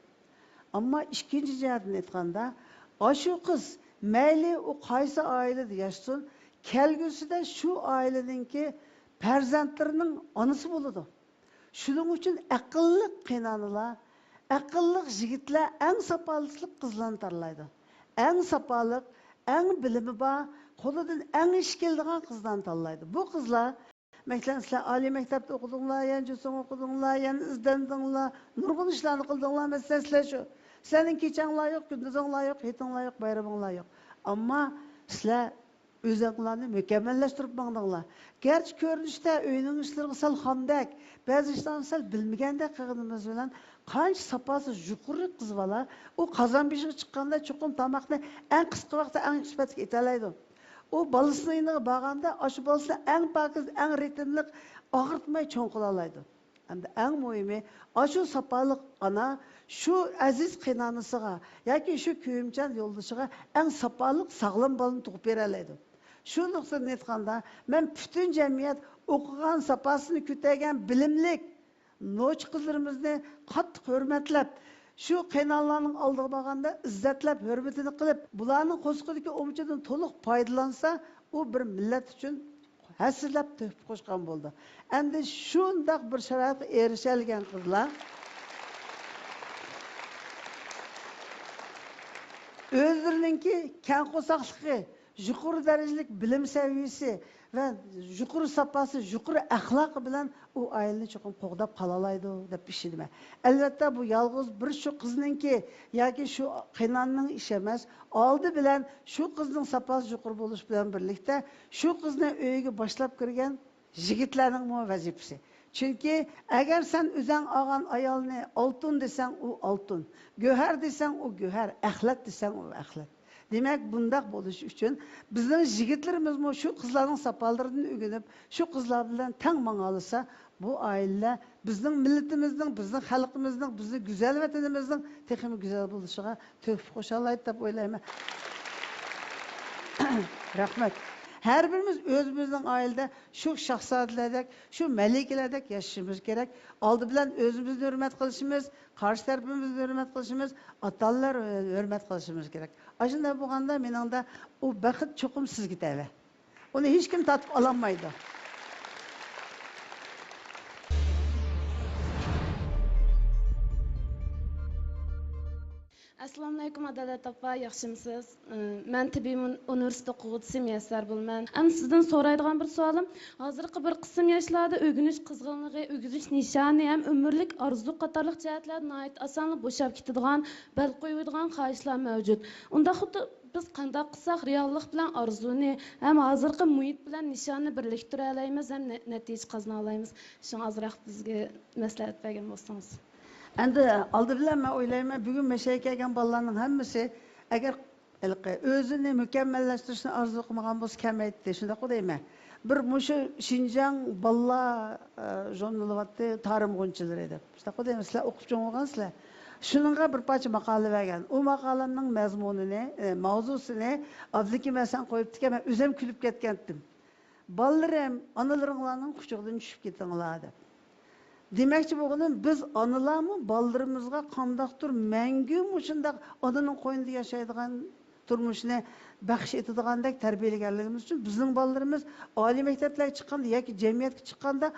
ئەمما ئىككىنچى جەھەتتىن ئېيتقاندا، ئاشۇ قىز مەيلى ئۇ قايسى ئائىلىدە ياشىسۇن، كەلگۈسىدە شۇ ئائىلىنىڭكى پەرزەنتلىرىنىڭ ئانىسى بولىدۇ. شۇنىڭ ئۈچۈن ئەقىللىق قېينانىلار، ئەقىللىق يىگىتلەر ئەڭ ساپالىقلىق قىزلارنى تاللايدۇ. ئەڭ ساپالىق، ئەڭ بىلىمى بار، قولىدىن ئەڭ ئىش كېلىدىغان قىزلارنى تاللايدۇ. بۇ قىزلار، مەسىلەن، سىلەر ئالىي مەكتەپتە ئوقۇدۇڭلار، يەنە جۇسۇڭ ئوقۇدۇڭلار، يەنە ئىزدەندىڭلار، نۇرغۇن ئىشلارنى قىلدىڭلار. مەسىلەن، سىلەر شۇ، سىلەرنىڭ كېچەڭلار يوق، كۈندۈزۈڭلار يوق، ھېيتىڭلار يوق، بايرىمىڭلار يوق. ئەمما سىلەر ئۆزۈڭلارنى مۇكەممەللەشتۈرۈپ ماڭدىڭلار. گەرچە كۆرۈنۈشتە ئۆينىڭ ئىشلىرىغا سەل خامدەك، بەزى ئىشلارنى سەل بىلمىگەندەك قىلغىنىمىز بىلەن، قانچە ساپاسى يۇقىرى قىز بالا، ئۇ قازان بېشىغا چىققاندا چوقۇم تاماقنى ئەڭ قىسقا ۋاقىتتا ئەڭ سۈپەتلىك ئېتەلەيدۇ. ئۇ بالىسىنىڭ يېنىغا بارغاندا، ئاشۇ بالىسىنى ئەڭ پاكىز، ئەڭ رىتىملىق، ئاغرىتماي چوڭ قىلالايدۇ. ئەمدى ئەڭ مۇھىمى، ئاشۇ ساپالىق ئانا شۇ ئەزىز قېينانىسىغا ياكى شۇ كۆيۈمچان يولدىشىغا ئەڭ ساپالىق، ساغلام بالىنى تۇغۇپ بېرەلەيدۇ. شۇ نۇقتىدىن ئېيتقاندا، مەن پۈتۈن جەمئىيەت ئوقۇغان، ساپاسىنى كۆتەرگەن بىلىملىك نوچى قىزلىرىمىزنى قاتتىق ھۆرمەتلەپ، شۇ قېينانىلارنىڭ ئالدىغا بارغاندا ئىززەتلەپ، ھۆرمىتىنى قىلىپ، بۇلارنىڭ قورسىقىدىكى ئومىچىدىن تولۇق پايدىلانسا، ئۇ بىر مىللەت ئۈچۈن ھەسسىلەپ تۆھپە قوشقان بولىدۇ. ئەمدى شۇنداق بىر شارائىتقا ئېرىشەلىگەن قىزلار ئۆزلىرىنىڭكى كەڭ قورساقلىقى، يۇقىرى دەرىجىلىك بىلىم سەۋىيەسى ۋە يۇقىرى ساپاسى، يۇقىرى ئەخلاقى بىلەن ئۇ ئائىلىنى چوقۇم قوغداپ قالالايدۇ دەپ ئىشىنىمەن. ئەلۋەتتە، بۇ يالغۇز بىر شۇ قىزنىڭكى ياكى شۇ قېينانىنىڭ ئىشى ئەمەس. ئالدى بىلەن شۇ قىزنىڭ ساپاسى يۇقىرى بولۇش بىلەن بىرلىكتە، شۇ قىزنى ئۆيىگە باشلاپ كىرگەن يىگىتلەرنىڭمۇ ۋەزىپىسى. چۈنكى ئەگەر سەن ئۆزەڭ ئالغان ئايالنى ئالتۇن دېسەڭ، ئۇ ئالتۇن، گۆھەر دېسەڭ، ئۇ گۆھەر، ئەخلەت دېسەڭ، ئۇ ئەخلەت. دېمەك، بۇنداق بولۇشى ئۈچۈن بىزنىڭ يىگىتلىرىمىزمۇ شۇ قىزلارنىڭ ساپالىرىدىن ئۆگىنىپ، شۇ قىزلار بىلەن تەڭ ماڭالىسا، بۇ ئائىلىلەر بىزنىڭ مىللىتىمىزنىڭ، بىزنىڭ خەلقىمىزنىڭ، بىزنىڭ گۈزەل ۋەتىنىمىزنىڭ تېخىمۇ گۈزەل بولۇشىغا تۆھپە قوشالايدۇ دەپ ئويلايمەن. رەھمەت. ھەر بىرىمىز ئۆزىمىزنىڭ ئائىلىدە شۇ شاھزادىلەردەك، شۇ مەلىكىلەردەك ياشىشىمىز كېرەك. ئالدى بىلەن ئۆزىمىزنى ھۆرمەت قىلىشىمىز، قارشى تەرىپىمىزنى ھۆرمەت قىلىشىمىز، ئاتا-ئانىلارنى ھۆرمەت قىلىشىمىز كېرەك. ئاشۇنداق بولغاندا مېنىڭدە ئۇ بەخت چوقۇم سىزگە تەۋە. ئۇنى ھېچكىم تارتىپ ئالالمايدۇ. ئەسسالامۇئەلەيكۇم ئادالەت ئاپا، ياخشىمۇسىز؟ مەن تېببىي ئۇنىۋېرسىتېت ئوقۇغۇچىسى مىيەسسەر بولىمەن. ئەمدى سىزدىن سورايدىغان بىر سوئالىم، ھازىرقى بىر قىسىم ياشلاردا ئۆگىنىش قىزغىنلىقى، ئۆگىنىش نىشانى ھەم ئۆمۈرلۈك ئارزۇ قاتارلىق جەھەتلەردە ناھايىتى ئاسانلا بوشاپ كېتىدىغان، بەل قويۇۋېتىدىغان خاھىشلار مەۋجۇت. ئۇنداق بولسا بىز قانداق قىلساق رېئاللىق بىلەن ئارزۇنى ھەم ھازىرقى مۇھىت بىلەن نىشاننى بىرلەشتۈرەلەيمىز ھەم نە-، نەتىجە قازىنالايمىز؟ شۇڭا ئازراق بىزگە مەسلىھەت بەرگەن بولسىڭىز. ئەمدى ئالدى بىلەن مەن ئويلايمەن، بۈگۈن مەشەگە كەلگەن بالىلارنىڭ ھەممىسى ئەگەر ھېلىقى ئۆزىنى مۇكەممەللەشتۈرۈشنى ئارزۇ قىلمىغان بولسا كەلمەيتتى، شۇنداققۇ دەيمەن. بىر مۇشۇ شىنجاڭ بالىلار، ئە، ژۇرنىلى بارتتى، تارىم غۇنچىلىرى دەپ. شۇنداققۇ دەيمەن، سىلەر ئوقۇپ چوڭ بولغان سىلەر. شۇنىڭغا بىر پارچە ماقالە بەرگەن. ئۇ ماقالەمنىڭ مەزمۇنىنى، ئە، ماۋزۇسىنى ئابلىكىم ھەسەن قويۇپتىكەن، مەن ئۆزۈم كۈلۈپ كەتكەنتىم. بالىلىرىم، ئانىلىرىڭلارنىڭ قۇچىقىدىن چۈشۈپ كېتىڭلار دەپ. دېمەكچى بولغىنىم، بىز ئانىلارمۇ بالىلىرىمىزغا قانداقتۇر مەڭگۈ مۇشۇنداق ئانىنىڭ قوينىدا ياشايدىغان تۇرمۇشنى بەخش ئېتىدىغاندەك تەربىيەلىگەنلىكىمىز ئۈچۈن، بىزنىڭ بالىلىرىمىز ئالىي مەكتەپلەرگە چىققاندا ياكى جەمئىيەتكە چىققاندا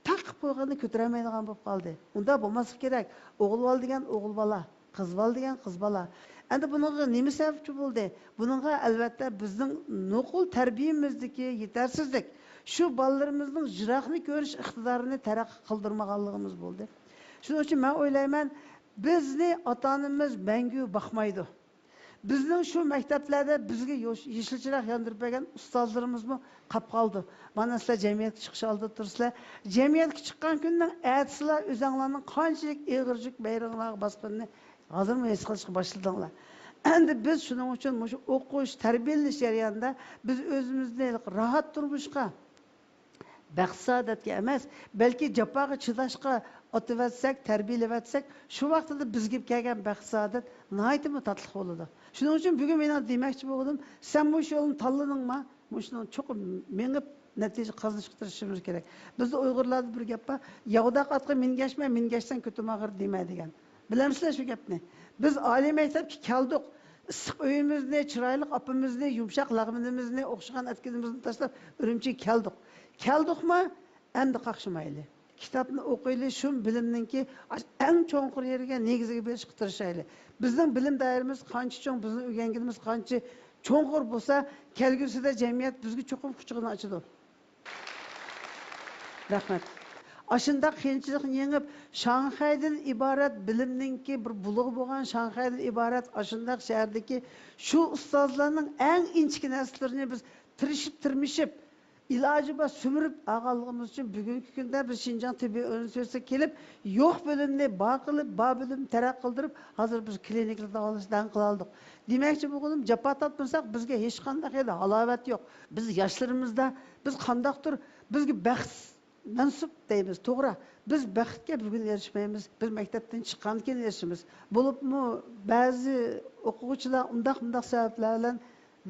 تاقىپ قويغىنىنى كۆتۈرەلمەيدىغان بولۇپ قالدى. ئۇنداق بولماسلىقى كېرەك. ئوغۇل بالا دېگەن ئوغۇل بالا. قىز بالا دېگەن قىز بالا. ئەمدى بۇنىڭغا نېمە سەۋەبچى بولدى؟ بۇنىڭغا ئەلۋەتتە بىزنىڭ نوقۇل تەربىيەمىزدىكى يېتەرسىزلىك، شۇ بالىلىرىمىزنىڭ يىراقنى كۆرۈش ئىقتىدارىنى تەرەققىي قىلدۇرمىغانلىقىمىز بولدى. شۇنىڭ ئۈچۈن مەن ئويلايمەن، بىزنى ئاتا-ئانىمىز مەڭگۈ باقمايدۇ. بىزنىڭ شۇ مەكتەپلەردە بىزگە يوش-، يېشىل چىراغ ياندۇرۇپ بەرگەن ئۇستازلىرىمىزمۇ قاپ قالىدۇ. مانا سىلەر جەمئىيەتكە چىقىش ئالدىدا تۇرسىلەر. جەمئىيەتكە چىققان كۈندىن ئەتىسىلا ئۆزەڭلارنىڭ قانچىلىك ئېغىر يۈك بايرىقىڭلارغا باسقىنىنى ھازىرمۇ ھېس قىلىشقا باشلىدىڭلار. ئەمدى بىز شۇنىڭ ئۈچۈن مۇشۇ ئوقۇش، تەربىيەلىنىش جەريانىدا بىز ئۆزىمىزنى راھەت تۇرمۇشقا، بەخت-سائادەتكە ئەمەس، بەلكى جاپاغا چىداشقا ئاتىۋەتسەك، تەربىيەلىۋەتسەك، شۇ ۋاقتىدا بىزگە كەلگەن بەخت-سائادەت ناھايىتىمۇ تاتلىق بولىدۇ. شۇنىڭ ئۈچۈن بۈگۈن مېنىڭ دېمەكچى بولغىنىم، سەن مۇشۇ يولنى تاللىدىڭما؟ مۇشۇنىڭ چوقۇم مېڭىپ نەتىجە قازىنىشقا تىرىشىشىمىز كېرەك. بىزدە ئۇيغۇرلاردا بىر گەپ بار، ياغداق ئاتقا مىنگەشمە، مىنگەشسەڭ كۆتۈم ئاغرىدى دېمە دېگەن. بىلەمسىلەر شۇ گەپنى؟ بىز ئالىي مەكتەپكە كەلدۇق، ئىسسىق ئۆيىمىزنى، چىرايلىق ئاپىمىزنى، يۇمشاق لەغمىنىمىزنى، ئوخشىغان ئەتكىنىمىزنى تاشلاپ ئۈرۈمچىگە كەلدۇق. كەلدۇقما؟ ئەمدى قاقشىمايلى. كىتابنى ئوقۇيلى، شۇ بىلىمنىڭكى ئەڭ چوڭقۇر يېرىگە، نېگىزىگە بېرىشقا تىرىشايلى. بىزنىڭ بىلىم دائىرىمىز قانچە چوڭ، بىزنىڭ ئۆگەنگىنىمىز قانچە چوڭقۇر بولسا، كەلگۈسىدە جەمئىيەت بىزگە چوقۇم قۇچىقىنى ئاچىدۇ. رەھمەت. ئاشۇنداق قىيىنچىلىقنى يېڭىپ، شاڭخەيدىن ئىبارەت بىلىمنىڭكى بىر بۇلۇڭى بولغان شاڭخەيدىن ئىبارەت ئاشۇنداق شەھەردىكى شۇ ئۇستازلارنىڭ ئەڭ ئىنچىكە نەرسىلىرىنى بىز تىرىشىپ، تىرمىشىپ، ئىلاجى بار سۈمۈرۈپ ئالغانلىقىمىز ئۈچۈن بۈگۈنكى كۈندە بىز شىنجاڭ تېببىي ئۇنىۋېرسىتېتىغا كېلىپ، يوق بىلىمنى بار قىلىپ، بار بىلىمنى تەرەققىي قىلدۇرۇپ، ھازىر بىز كلىنىكىدا داۋالاشنى دەڭ قىلالىدۇق. دېمەكچى بولغىنىم، جاپا تارتمىساق، بىزگە ھېچقانداق يەردە ھالاۋەت يوق. بىز ياشلىرىمىزدا، بىز قانداقتۇر، بىزگە بەخت مەنسۇپ دەيمىز، توغرا. بىز بەختكە بۈگۈن ئېرىشمەيمىز، بىز مەكتەپتىن چىققاندىن كېيىن ئېرىشىمىز. بولۇپمۇ بەزى ئوقۇغۇچىلار ئۇنداق، مۇنداق سەۋەبلەر بىلەن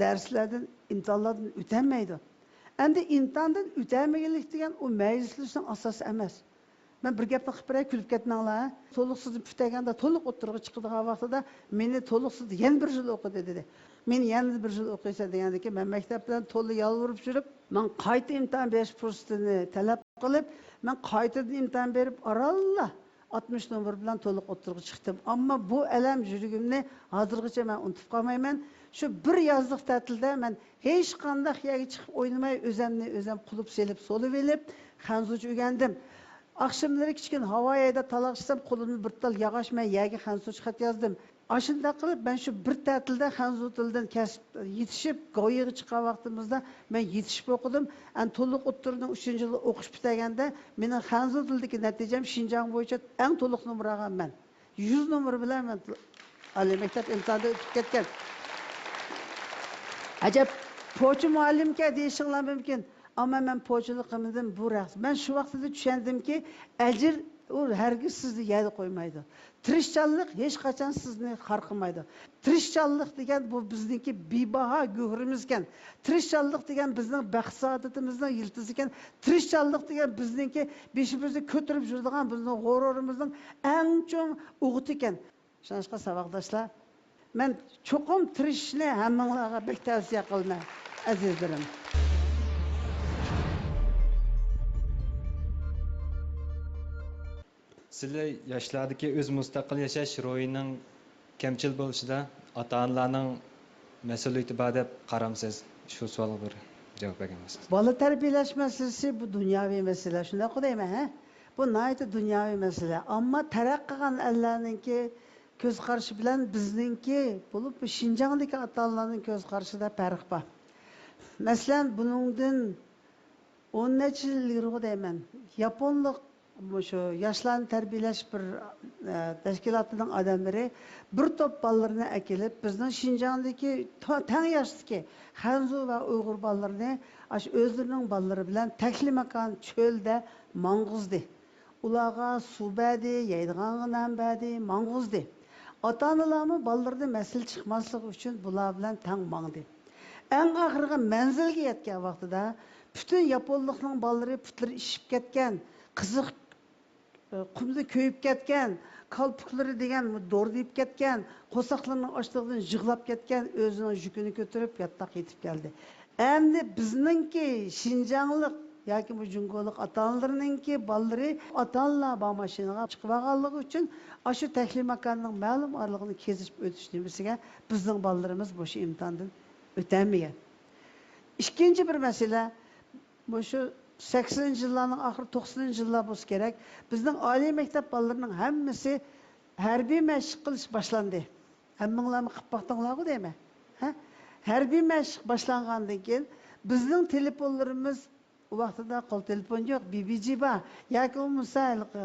دەرسلەردىن، ئىمتىھانلاردىن ئۆتەلمەيدۇ. ئەمدى ئىمتىھاندىن ئۆتەلمىگەنلىك دېگەن ئۇ مەيۈسلىنىشنىڭ ئاساسى ئەمەس. مەن بىر گەپنى قىلىپ بېرەي، كۈلۈپ كەتمەڭلار. تولۇقسىزنى پۈتتۈرگەندە تولۇق ئوتتۇرىغا چىقىدىغان ۋاقتىدا مېنى تولۇقسىز يەنە بىر يىل ئوقۇ دېدى. مېنى يەنە بىر يىل ئوقۇيسەن دېگەندىن كېيىن مەن مەكتەپ بىلەن تولا يالۋۇرۇپ يۈرۈپ، ماڭا قايتا ئىمتىھان بېرىش پۇرسىتىنى تەلەپ قىلىپ، مەن قايتىدىن ئىمتىھان بېرىپ ئارانلا ئاتمىش نومۇر بىلەن تولۇق ئوتتۇرىغا چىقتىم. ئەمما بۇ ئەلەم يۈرىكىمنى ھازىرغىچە مەن ئۇنتۇپ قالمايمەن. شۇ بىر يازلىق تەتىلدە مەن ھېچقانداق يەرگە چىقىپ ئوينىماي، ئۆزەمنى ئۆزەم قۇلۇپ سېلىپ، سولىۋېلىپ، خەنزۇچە ئۆگەندىم. ئاخشاملىرى كىچىككىنە ھاۋا يايدا تالاقشىسام، قولۇمدا بىر تال ياغاچ، مەن يەرگە خەنزۇچە خەت يازدىم. ئاشۇنداق قىلىپ، مەن شۇ بىر تەتىلدە خەنزۇ تىلىدىن كەسىپ يېتىشىپ، گاۋيىغا چىققان ۋاقتىمىزدا مەن يېتىشىپ ئوقۇدۇم. ئەنە تولۇق ئوتتۇرىنىڭ ئۈچىنچى يىلى ئوقۇش پۈتتۈرگەندە، مېنىڭ خەنزۇ تىلىدىكى نەتىجەم شىنجاڭ بويىچە ئەڭ تولۇق نومۇر ئالغان مەن. يۈز نومۇر بىلەن مەن ئالىي مەكتەپ ئىمتىھانىدا ئۆتۈپ كەتكەن. ئەجەب، پوچى مۇئەللىمكەن دېيىشىڭلار مۇمكىن. ئەمما مەن پوچىلىق قىلمىدىم، بۇ رەخت. مەن شۇ ۋاقتىدا چۈشەندىمكى، ئەجىر ئۇ ھەرگىز سىزنى يەردە قويمايدۇ. تىرىشچانلىق ھېچقاچان سىزنى خار قىلمايدۇ. تىرىشچانلىق دېگەن بۇ بىزنىڭكى بىباھا گۆھىرىمىزكەن. تىرىشچانلىق دېگەن بىزنىڭ بەخت-سائادىتىمىزنىڭ يىلتىزىكەن. تىرىشچانلىق دېگەن بىزنىڭكى بېشىمىزنى كۆتۈرۈپ يۈرىدىغان بىزنىڭ غۇرۇرىمىزنىڭ ئەڭ چوڭ ئوغۇتىكەن. شۇڭلاشقا ساۋاقداشلار، مەن چوقۇم تىرىشىشنى ھەممىڭلارغا بەك تەۋسىيە قىلىمەن، ئەزىزلىرىم. سىلەر ياشلاردىكى ئۆز مۇستەقىل ياشاش روھىنىڭ كەمچىل بولۇشىدا ئاتا-ئانىلارنىڭ مەسئۇلىيىتى بار دەپ قارامسىز؟ شۇ سوئالغا بىر جاۋاب بەرگەن بولسىڭىز. بالا تەربىيەلەش مەسىلىسى بۇ دۇنياۋى مەسىلە، شۇنداققۇ دەيمەن، ھە؟ بۇ ناھايىتى دۇنياۋى مەسىلە. ئەمما تەرەققىي قىلغان ئەللەرنىڭكى كۆز قارىشى بىلەن بىزنىڭكى، بولۇپ بۇ شىنجاڭدىكى ئاتا-ئانىلارنىڭ كۆز قارىشىدا پەرق بار. مەسىلەن، بۇنىڭدىن ئون نەچچە يىل ئىلگىرىغۇ دەيمەن، ياپونلۇق مۇشۇ ياشلارنى تەربىيەلەش بىر، ئە، تەشكىلاتىنىڭ ئادەملىرى بىر توپ بالىلىرىنى ئەكېلىپ، بىزنىڭ شىنجاڭدىكى تا-، تەڭ ياشتىكى خەنزۇ ۋە ئۇيغۇر بالىلىرىنى ئاشۇ ئۆزلىرىنىڭ بالىلىرى بىلەن تەكلىماكان چۆلدە ماڭغۇزدى. ئۇلارغا سۇ بەردى، يەيدىغان نان بەردى، ماڭغۇزدى. ئاتا-ئانىلارمۇ بالىلىرىدىن مەسىلە چىقماسلىقى ئۈچۈن بۇلار بىلەن تەڭ ماڭدى. ئەڭ ئاخىرقى مەنزىلگە يەتكەن ۋاقتىدا پۈتۈن ياپونلۇقنىڭ بالىلىرى پۇتلىرى ئىششىپ كەتكەن، قىزىق، ئى، قۇمدا كۆيۈپ كەتكەن، كالپۇكلىرى دېگەن دورىدىيىپ كەتكەن، قورساقلىرىنىڭ ئاچلىقىدىن يىغلاپ كەتكەن، ئۆزىنىڭ يۈكىنى كۆتۈرۈپ ياتاق يېتىپ كەلدى. ئەمدى بىزنىڭكى شىنجاڭلىق ياكى بۇ جۇڭگولۇق ئاتا-ئانىلىرىنىڭكى بالىلىرى ئاتا-ئانىلار بار ماشىنىغا چىقىۋالغانلىقى ئۈچۈن ئاشۇ تەكلىماكاننىڭ مەلۇم ئارىلىقىنى كېزىپ ئۆتۈش نېمىسىگە بىزنىڭ بالىلىرىمىز مۇشۇ ئىمتىھاندىن ئۆتەلمىگەن. ئىككىنچى بىر مەسىلە، مۇشۇ سەكسىنىنچى يىللارنىڭ ئاخىرى، توقسىنىنچى يىللار بولسا كېرەك، بىزنىڭ ئالىي مەكتەپ بالىلىرىنىڭ ھەممىسى ھەربىي مەشىق قىلىش باشلاندى. ھەممىڭلارمۇ قىلىپ باقتىڭلارغۇ دەيمەن. ھە؟ ھەربىي مەشىق باشلانغاندىن كېيىن بىزنىڭ تېلېفونلىرىمىز، ئۇ ۋاقتىدا قول تېلېفون يوق، بىبىجى بار ياكى بولمىسا ھېلىقى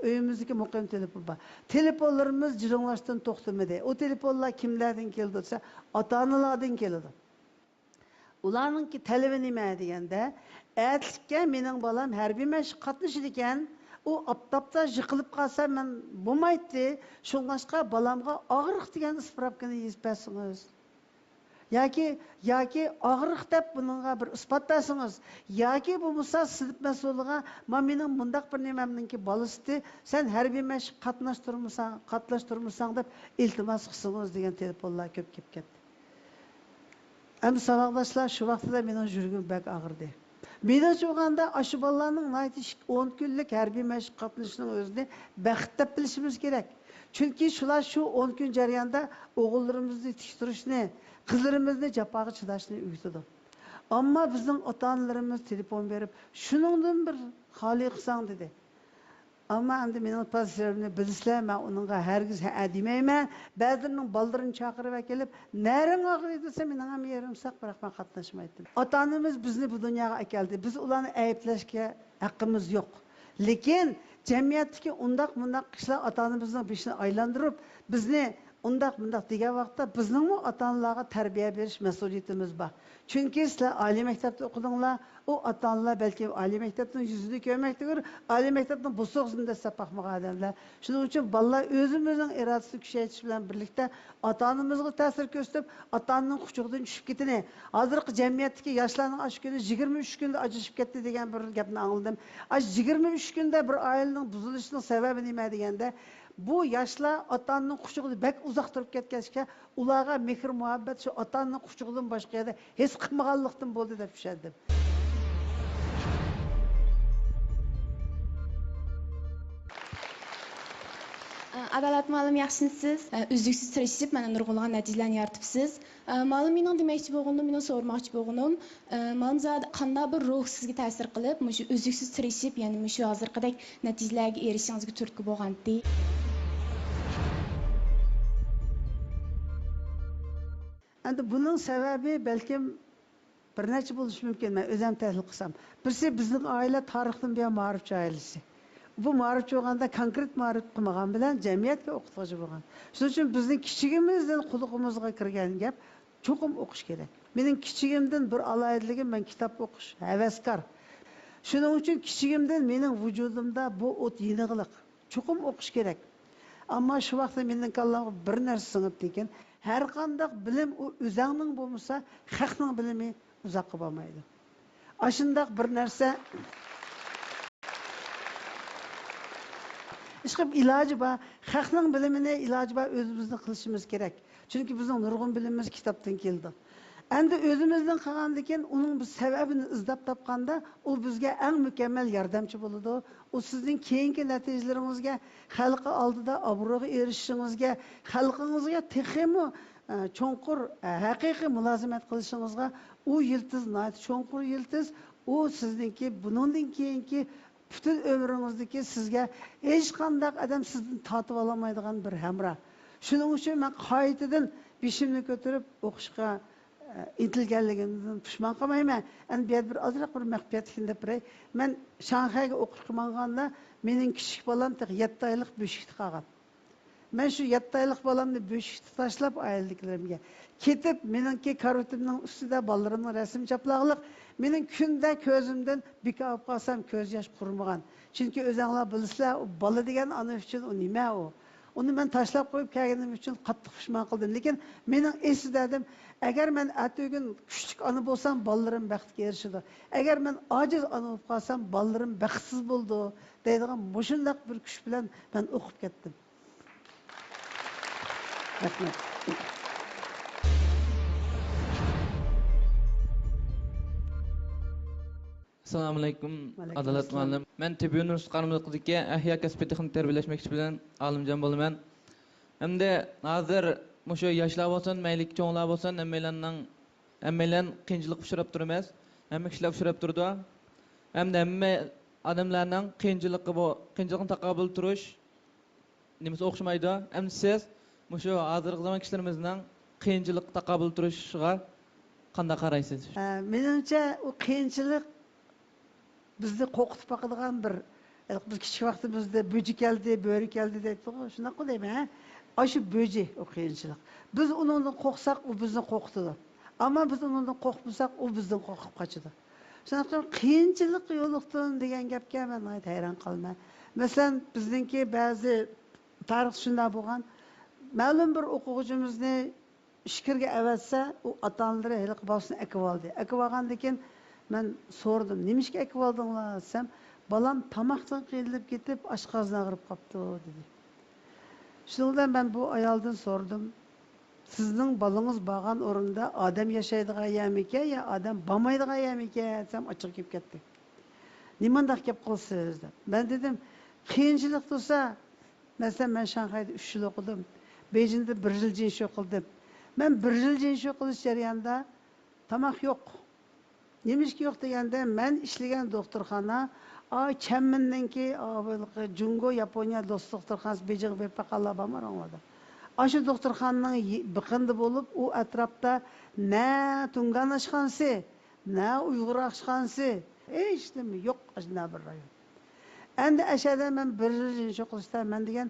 ئۆيىمىزدىكى مۇقىم تېلېفون بار. تېلېفونلىرىمىز جىرىڭلاشتىن توختىمىدى. ئۇ تېلېفونلار كىملەردىن كېلىدۇ دېسە، ئاتا-ئانىلاردىن كېلىدۇ. ئۇلارنىڭكى تەلىپى نېمە دېگەندە، ئەتىلىككە مېنىڭ بالام ھەربىي مەشىققە قاتنىشىدىكەن، ئۇ ئاپتاپتا يىقىلىپ قالسا مەن بولمايتتى، شۇڭلاشقا بالامغا ئاغرىق دېگەن ئىسپراپكىنى يېزىپ بەرسىڭىز. ياكى، ياكى ئاغرىق دەپ بۇنىڭغا بىر ئىسپات بەرسىڭىز، ياكى بولمىسا سىنىپ مەسئۇلىغا، ما مېنىڭ مۇنداق بىر نېمەمنىڭكى بالىسىتى، سەن ھەربىي مەشىققە قاتناشتۇرمىساڭ، قاتناشتۇرمىساڭ دەپ ئىلتىماس قىلسىڭىز دېگەن تېلېفونلار كۆپ كېلىپ كەتتى. ئەمدى ساۋاقداشلار، شۇ ۋاقتىدا مېنىڭ يۈرىكىم بەك ئاغرىدى. مېنىڭچە بولغاندا، ئاشۇ بالىلارنىڭ ناھايىتى ئىش-، ئون كۈنلۈك ھەربىي مەشىق قاتنىشىشىنىڭ ئۆزىنى بەخت دەپ بىلىشىمىز كېرەك. چۈنكى شۇلار شۇ ئون كۈن جەريانىدا ئوغۇللىرىمىزنى تىك تۇرۇشنى، قىزلىرىمىزنى جاپاغا چىداشنى ئۆگىتىدۇ. ئەمما بىزنىڭ ئاتا-ئانىلىرىمىز تېلېفون بېرىپ، شۇنىڭدىن بىر خالىي قىلساڭ دېدى. ئەمما ئەمدى مېنىڭ پازىتسىيەمنى بىلىسىلەر، مەن ئۇنىڭغا ھەرگىز ھەئە دېمەيمەن. بەزىلىرىنىڭ بالىلىرىنى چاقىرىپ ئەكېلىپ، نەرىڭ ئاغرىيدۇ دېسە، مېنىڭ ھەم يېرىم ساق، بىراق مەن قاتناشمايتتىم. ئاتا-ئانىمىز بىزنى بۇ دۇنياغا ئەكەلدى. بىز ئۇلارنى ئەيىبلەشكە ھەققىمىز يوق. لېكىن جەمئىيەتتىكى ئۇنداق مۇنداق ئىشلار ئاتا-ئانىمىزنىڭ بېشىنى ئايلاندۇرۇپ، بىزنى ئۇنداق مۇنداق دېگەن ۋاقىتتا بىزنىڭمۇ ئاتا-ئانىلارغا تەربىيە بېرىش مەسئۇلىيىتىمىز بار. چۈنكى سىلەر ئالىي مەكتەپتە ئوقۇدۇڭلار، ئۇ ئاتا-ئانىلار بەلكىم ئالىي مەكتەپنىڭ يۈزىنى كۆرمەكتە كۆر، ئالىي مەكتەپنىڭ بوسۇغىسىنى دەسسەپ باقمىغان ئادەملەر. شۇنىڭ ئۈچۈن بالىلار ئۆزىمىزنىڭ ئىرادىسىنى كۈچەيتىش بىلەن بىرلىكتە ئاتا-ئانىمىزغا تەسىر كۆرسىتىپ، ئاتا-ئانىنىڭ قۇچىقىدىن چۈشۈپ كېتىنى. ھازىرقى جەمئىيەتتىكى ياشلارنىڭ ئاشۇ كۈنى يىگىرمە ئۈچ كۈندە ئاجرىشىپ كەتتى دېگەن بىر گەپنى ئاڭلىدىم. ئاشۇ يىگىرمە ئۈچ كۈندە بىر ئائىلىنىڭ بۇزۇلۇشىنىڭ سەۋەبى نېمە دېگەندە، بۇ ياشلار ئاتا-ئانىنىڭ قۇچىقىدا بەك ئۇزاق تۇرۇپ كەتكەچكە، ئۇلارغا مېھىر-مۇھەببەت شۇ ئاتا-ئانىنىڭ قۇچىقىدىن باشقا يەردە ھېس قىلمىغانلىقتىن بولدى دەپ چۈشەندىم. ئادالەت مۇئەللىم، ياخشىمۇسىز؟ ئۈزلۈكسىز تىرىشىپ، مانا نۇرغۇنلىغان نەتىجىلەرنى يارىتىپسىز. ئە، مانا مېنىڭ دېمەكچى بولغىنىم، مېنىڭ سورىماقچى بولغىنىم، ئە، مانا زادى قانداق بىر روھ سىزگە تەسىر قىلىپ، مۇشۇ ئۈزلۈكسىز تىرىشىپ، يەنى مۇشۇ ھازىرقىدەك نەتىجىلەرگە ئېرىشىشىڭىزگە تۈرتكە بولغانتى؟ ئەمدى بۇنىڭ سەۋەبى بەلكىم بىر نەچچە بولۇشى مۇمكىن، مەن ئۆزۈم تەھلىل قىلسام. بىرسى، بىزنىڭ ئائىلە تارىختىن بۇيان مائارىپچى ئائىلىسى. بۇ مائارىپچى بولغاندا كونكرېت مائارىپ قىلمىغان بىلەن جەمئىيەتكە ئوقۇتقۇچى بولغان. شۇنىڭ ئۈچۈن بىزنىڭ كىچىكىمىزدىن قۇلىقىمىزغا كىرگەن گەپ، چوقۇم ئوقۇش كېرەك. مېنىڭ كىچىكىمدىن بىر ئالاھىدىلىكىم، مەن كىتاب ئوقۇش ھەۋەسكار. شۇنىڭ ئۈچۈن كىچىكىمدىن مېنىڭ ۋۇجۇدۇمدا بۇ ئوت يېنىغلىق. چوقۇم ئوقۇش كېرەك. ئەمما شۇ ۋاقىتتا مېنىڭ كاللامغا بىر نەرسە سىڭىپتىكەن، ھەرقانداق بىلىم ئۇ ئۆزەڭنىڭ بولمىسا، خەقنىڭ بىلىمى ئۇزاققا بارمايدۇ. ئاشۇنداق بىر نەرسە. ئىشقىلىپ ئىلاجى بار، خەقنىڭ بىلىمىنى ئىلاجى بار ئۆزىمىزدىن قىلىشىمىز كېرەك. چۈنكى بىزنىڭ نۇرغۇن بىلىمىمىز كىتابتىن كېلىدۇ. ئەمدى ئۆزىمىزدىن قىلغاندىن كېيىن ئۇنىڭ بىز سەۋەبىنى ئىزدەپ تاپقاندا، ئۇ بىزگە ئەڭ مۇكەممەل ياردەمچى بولىدۇ. ئۇ سىزنىڭ كېيىنكى نەتىجىلىرىڭىزگە، خەلق ئالدىدا ئابرۇيغا ئېرىشىشىڭىزگە، خەلقىڭىزگە تېخىمۇ، ئە، چوڭقۇر، ئە، ھەقىقىي مۇلازىمەت قىلىشىڭىزغا ئۇ يىلتىز ناھايىتى چوڭقۇر يىلتىز. ئۇ سىزنىڭكى بۇنىڭدىن كېيىنكى پۈتۈن ئۆمرىڭىزدىكى سىزگە ھېچقانداق ئادەم سىزدىن تارتىۋالالمايدىغان بىر ھەمراھ. شۇنىڭ ئۈچۈن مەن قايتىدىن بېشىمنى كۆتۈرۈپ ئوقۇشقا، ئە، ئىنتىلگەنلىكىمدىن پۇشمان قالمايمەن. ئەمدى بۇ يەردە بىر ئازراق بىر مەخپىيەتلىكنى دەپ بېرەي. مەن شاڭخەيگە ئوقۇشقا ماڭغاندا مېنىڭ كىچىك بالام تېخى يەتتە ئايلىق بۆشۈكتە قالغان. مەن شۇ يەتتە ئايلىق بالامنى بۆشۈكتە تاشلاپ ئائىلىدىكىلىرىمگە كېتىپ، مېنىڭكى كارىۋىتىمنىڭ ئۈستىدە بالىلىرىمنىڭ رەسىمى چاپلاغلىق، مېنىڭ كۈندە كۆزۈمدىن بىكار بولۇپ قالسام كۆز ياش قۇرۇمىغان. چۈنكى ئۆزەڭلار بىلىسىلەر، ئۇ بالا دېگەن ئانا ئۈچۈن ئۇ نېمە ئۇ؟ ئۇنى مەن تاشلاپ قويۇپ كەلگىنىم ئۈچۈن قاتتىق پۇشمان قىلدىم. لېكىن مېنىڭ ئېسىدە دېدىم، ئەگەر مەن ئەتىگۈن كۈچلۈك ئانا بولسام، بالىلىرىم بەختكە ئېرىشىدۇ. ئەگەر مەن ئاجىز ئانا بولۇپ قالسام، بالىلىرىم بەختسىز بولىدۇ، دەيدىغان مۇشۇنداق بىر كۈچ بىلەن مەن ئوقۇپ كەتتىم. رەھمەت. ئەسسالامۇئەلەيكۇم، ئادالەت مۇئەللىم. مەن تېببىي ئۇنىۋېرسىتېت قارامىلىق ئىقتىسادىي ئەھيا كەسپىي تېخنىك تەربىيەلەش مەكتىپىدىن ئالىمجان بولىمەن. ئەمدى ھازىر مۇشۇ ياشلار بولسۇن، مەيلى چوڭلار بولسۇن، ھەممەيلەننىڭ، ھەممەيلەن قىيىنچىلىققا ئۇچراپ تۇرىمىز. ھەممە كىشىلەر ئۇچراپ تۇرىدۇ. ھەمدە ھەممە ئادەملەرنىڭ قىيىنچىلىققا بۇ، قىيىنچىلىققا تاقابىل تۇرۇش نېمىسى ئوخشىمايدۇ. ئەمدى سىز مۇشۇ ھازىرقى زامان كىشىلىرىمىزنىڭ قىيىنچىلىققا تاقابىل تۇرۇشىغا قانداق قارايسىز؟ ئە، مېنىڭچە، ئۇ قىيىنچىلىق بىزنى قورقۇتۇپ باقىدىغان بىر، بىز كىچىك ۋاقتىمىزدا بۆجە كەلدى، بۆرە كەلدى دەيتتۇقغۇ، شۇنداققۇ دەيمەن، ھە؟ ئاشۇ بۆجە ئۇ قىيىنچىلىق. بىز ئۇنىڭدىن قورقساق، ئۇ بىزنى قورقۇتىدۇ. ئەمما بىز ئۇنىڭدىن قورقمىساق، ئۇ بىزدىن قورقۇپ قاچىدۇ. شۇنىڭ ئۈچۈن قىيىنچىلىق يولۇقتۇم دېگەن گەپكە مەن ناھايىتى ھەيران قالىمەن. مەسىلەن، بىزنىڭكى بەزى تارىختا شۇنداق بولغان، مەلۇم بىر ئوقۇغۇچىمىزنى ئىچكىرىگە ئەۋەتسە، ئۇ ئاتا-ئانىلىرى ھېلىقى بالىسىنى ئەكىۋالدى. ئەكىۋالغاندىن كېيىن مەن سورىدىم، نېمىشقا ئەكىۋالدىڭلار دېسەم، بالام تاماقتىن قىينىلىپ كېتىپ، ئاشقازىنى ئاغرىپ قاپتۇ، دېدى. شۇنىڭ بىلەن مەن بۇ ئايالدىن سورىدىم، سىزنىڭ بالىڭىز بارغان ئورۇندا ئادەم ياشايدىغان يەرمىكەن يا ئادەم بارمايدىغان يەرمىكەن دېسەم، ئاچچىقى كېلىپ كەتتى. نېمانداق گەپ قىلىسىز دەپ. مەن دېدىم، قىيىنچىلىق تۇرسا، مەسىلەن، مەن شاڭخەيدە ئۈچ يىل ئوقۇدۇم. بېيجىڭدا بىر يىل جىنشۇ قىلدىم. مەن بىر يىل جىنشۇ قىلىش جەريانىدا تاماق يوق. نېمىشقا يوق دېگەندە، مەن ئىشلىگەن دوختۇرخانا، ئا، چەنمىننىڭكى، ئا، بۇ جۇڭگو ياپونىيە دوست دوختۇرخانىسى، بېيجىڭغا بېرىپ باققانلار بارمۇ ئاڭلاردا؟ ئاشۇ دوختۇرخانىنىڭ يى-، بېقىنىدا بولۇپ، ئۇ ئەتراپتا نە تۇڭگان ئاشخانىسى، نە ئۇيغۇر ئاشخانىسى، ھېچنېمە يوق، ئاشۇنداق بىر رايون. ئەمدى ئەشەدە مەن بىر يىل جىنشۇ قىلىشتا، مەن دېگەن،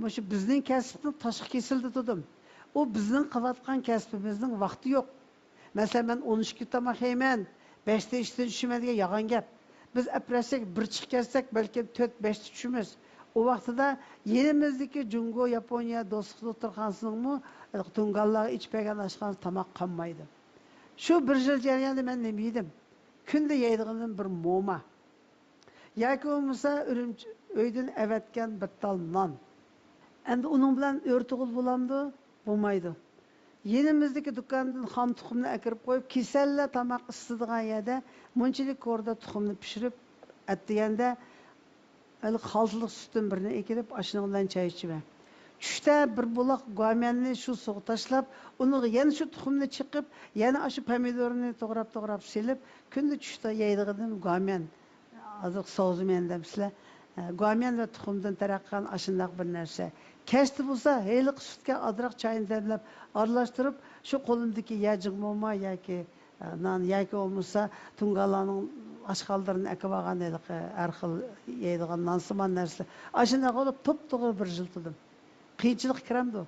مۇشۇ بىزنىڭ كەسىپنىڭ تاشقى كېسىلىدە تۇردۇم. ئۇ بىزنىڭ قىلىۋاتقان كەسپىمىزنىڭ ۋاقتى يوق. مەسىلەن، مەن ئون ئىككى تاماق يەيمەن، بەشتە ئىشتىن چۈشىمەن دېگەن يالغان گەپ. بىز ئەپرەتسەك، بىر چىقىپ كەتسەك، بەلكىم تۆت، بەشتە چۈشىمىز. ئۇ ۋاقتىدا يېنىمىزدىكى جۇڭگو، ياپونىيە دوستلۇق دوختۇرخانىسىنىڭمۇ تۇڭگانلارغا ئېچىپ بەرگەن ئاشخانىسى تاماق قالمايدۇ. شۇ بىر يىل جەريانىدا مەن نېمە يېدىم؟ كۈندە يەيدىغىنىم بىر موما. ياكى بولمىسا ئۈرۈمچى ئۆيدىن ئەۋەتكەن بىر تال نان. ئەمدى ئۇنىڭ بىلەن ئۆرە تۇغۇل بولامدۇ؟ بولمايدۇ. يېنىمىزدىكى دۇكاندىن خام تۇخۇمنى ئەكىرىپ قويۇپ، كېسەللەر تاماق ئىسسىتىدىغان يەردە مۇنچىلىك كورىدا تۇخۇمنى پىشۇرۇپ ئەتىگەندە، ھېلىقى خالتىلىق سۈتتىن بىرنى ئەكىرىپ، ئاشۇنىڭ بىلەن چاي ئىچىمەن. چۈشتە بىر بۇلاق گۇاميەننى شۇ سۇغا تاشلاپ، ئۇنىڭغا يەنە شۇ تۇخۇمنى چېقىپ، يەنە ئاشۇ پەمىدۇرنى توغراپ-توغراپ سېلىپ، كۈندە چۈشتە يەيدىغىنىم گۇاميەن. ھازىر سوزىمەن دەمسىلەر. گۇاميەن ۋە تۇخۇمدىن تەرەققىي قىلغان ئاشۇنداق بىر نەرسە. كەچتە بولسا ھېلىقى سۈتكە ئازراق چاينى دەملەپ ئارىلاشتۇرۇپ، شۇ قولۇمدىكى يەجىڭ موما ياكى نان ياكى بولمىسا تۇڭگانلارنىڭ ئاشخانىلىرىدىن ئەكىۋالغان ھېلىقى ھەر خىل يەيدىغان نانسىمان نەرسىلەر. ئاشۇنداق قىلىپ توپتوغرا بىر يىل تۇردۇم. قىيىنچىلىق كىرەمدۇ؟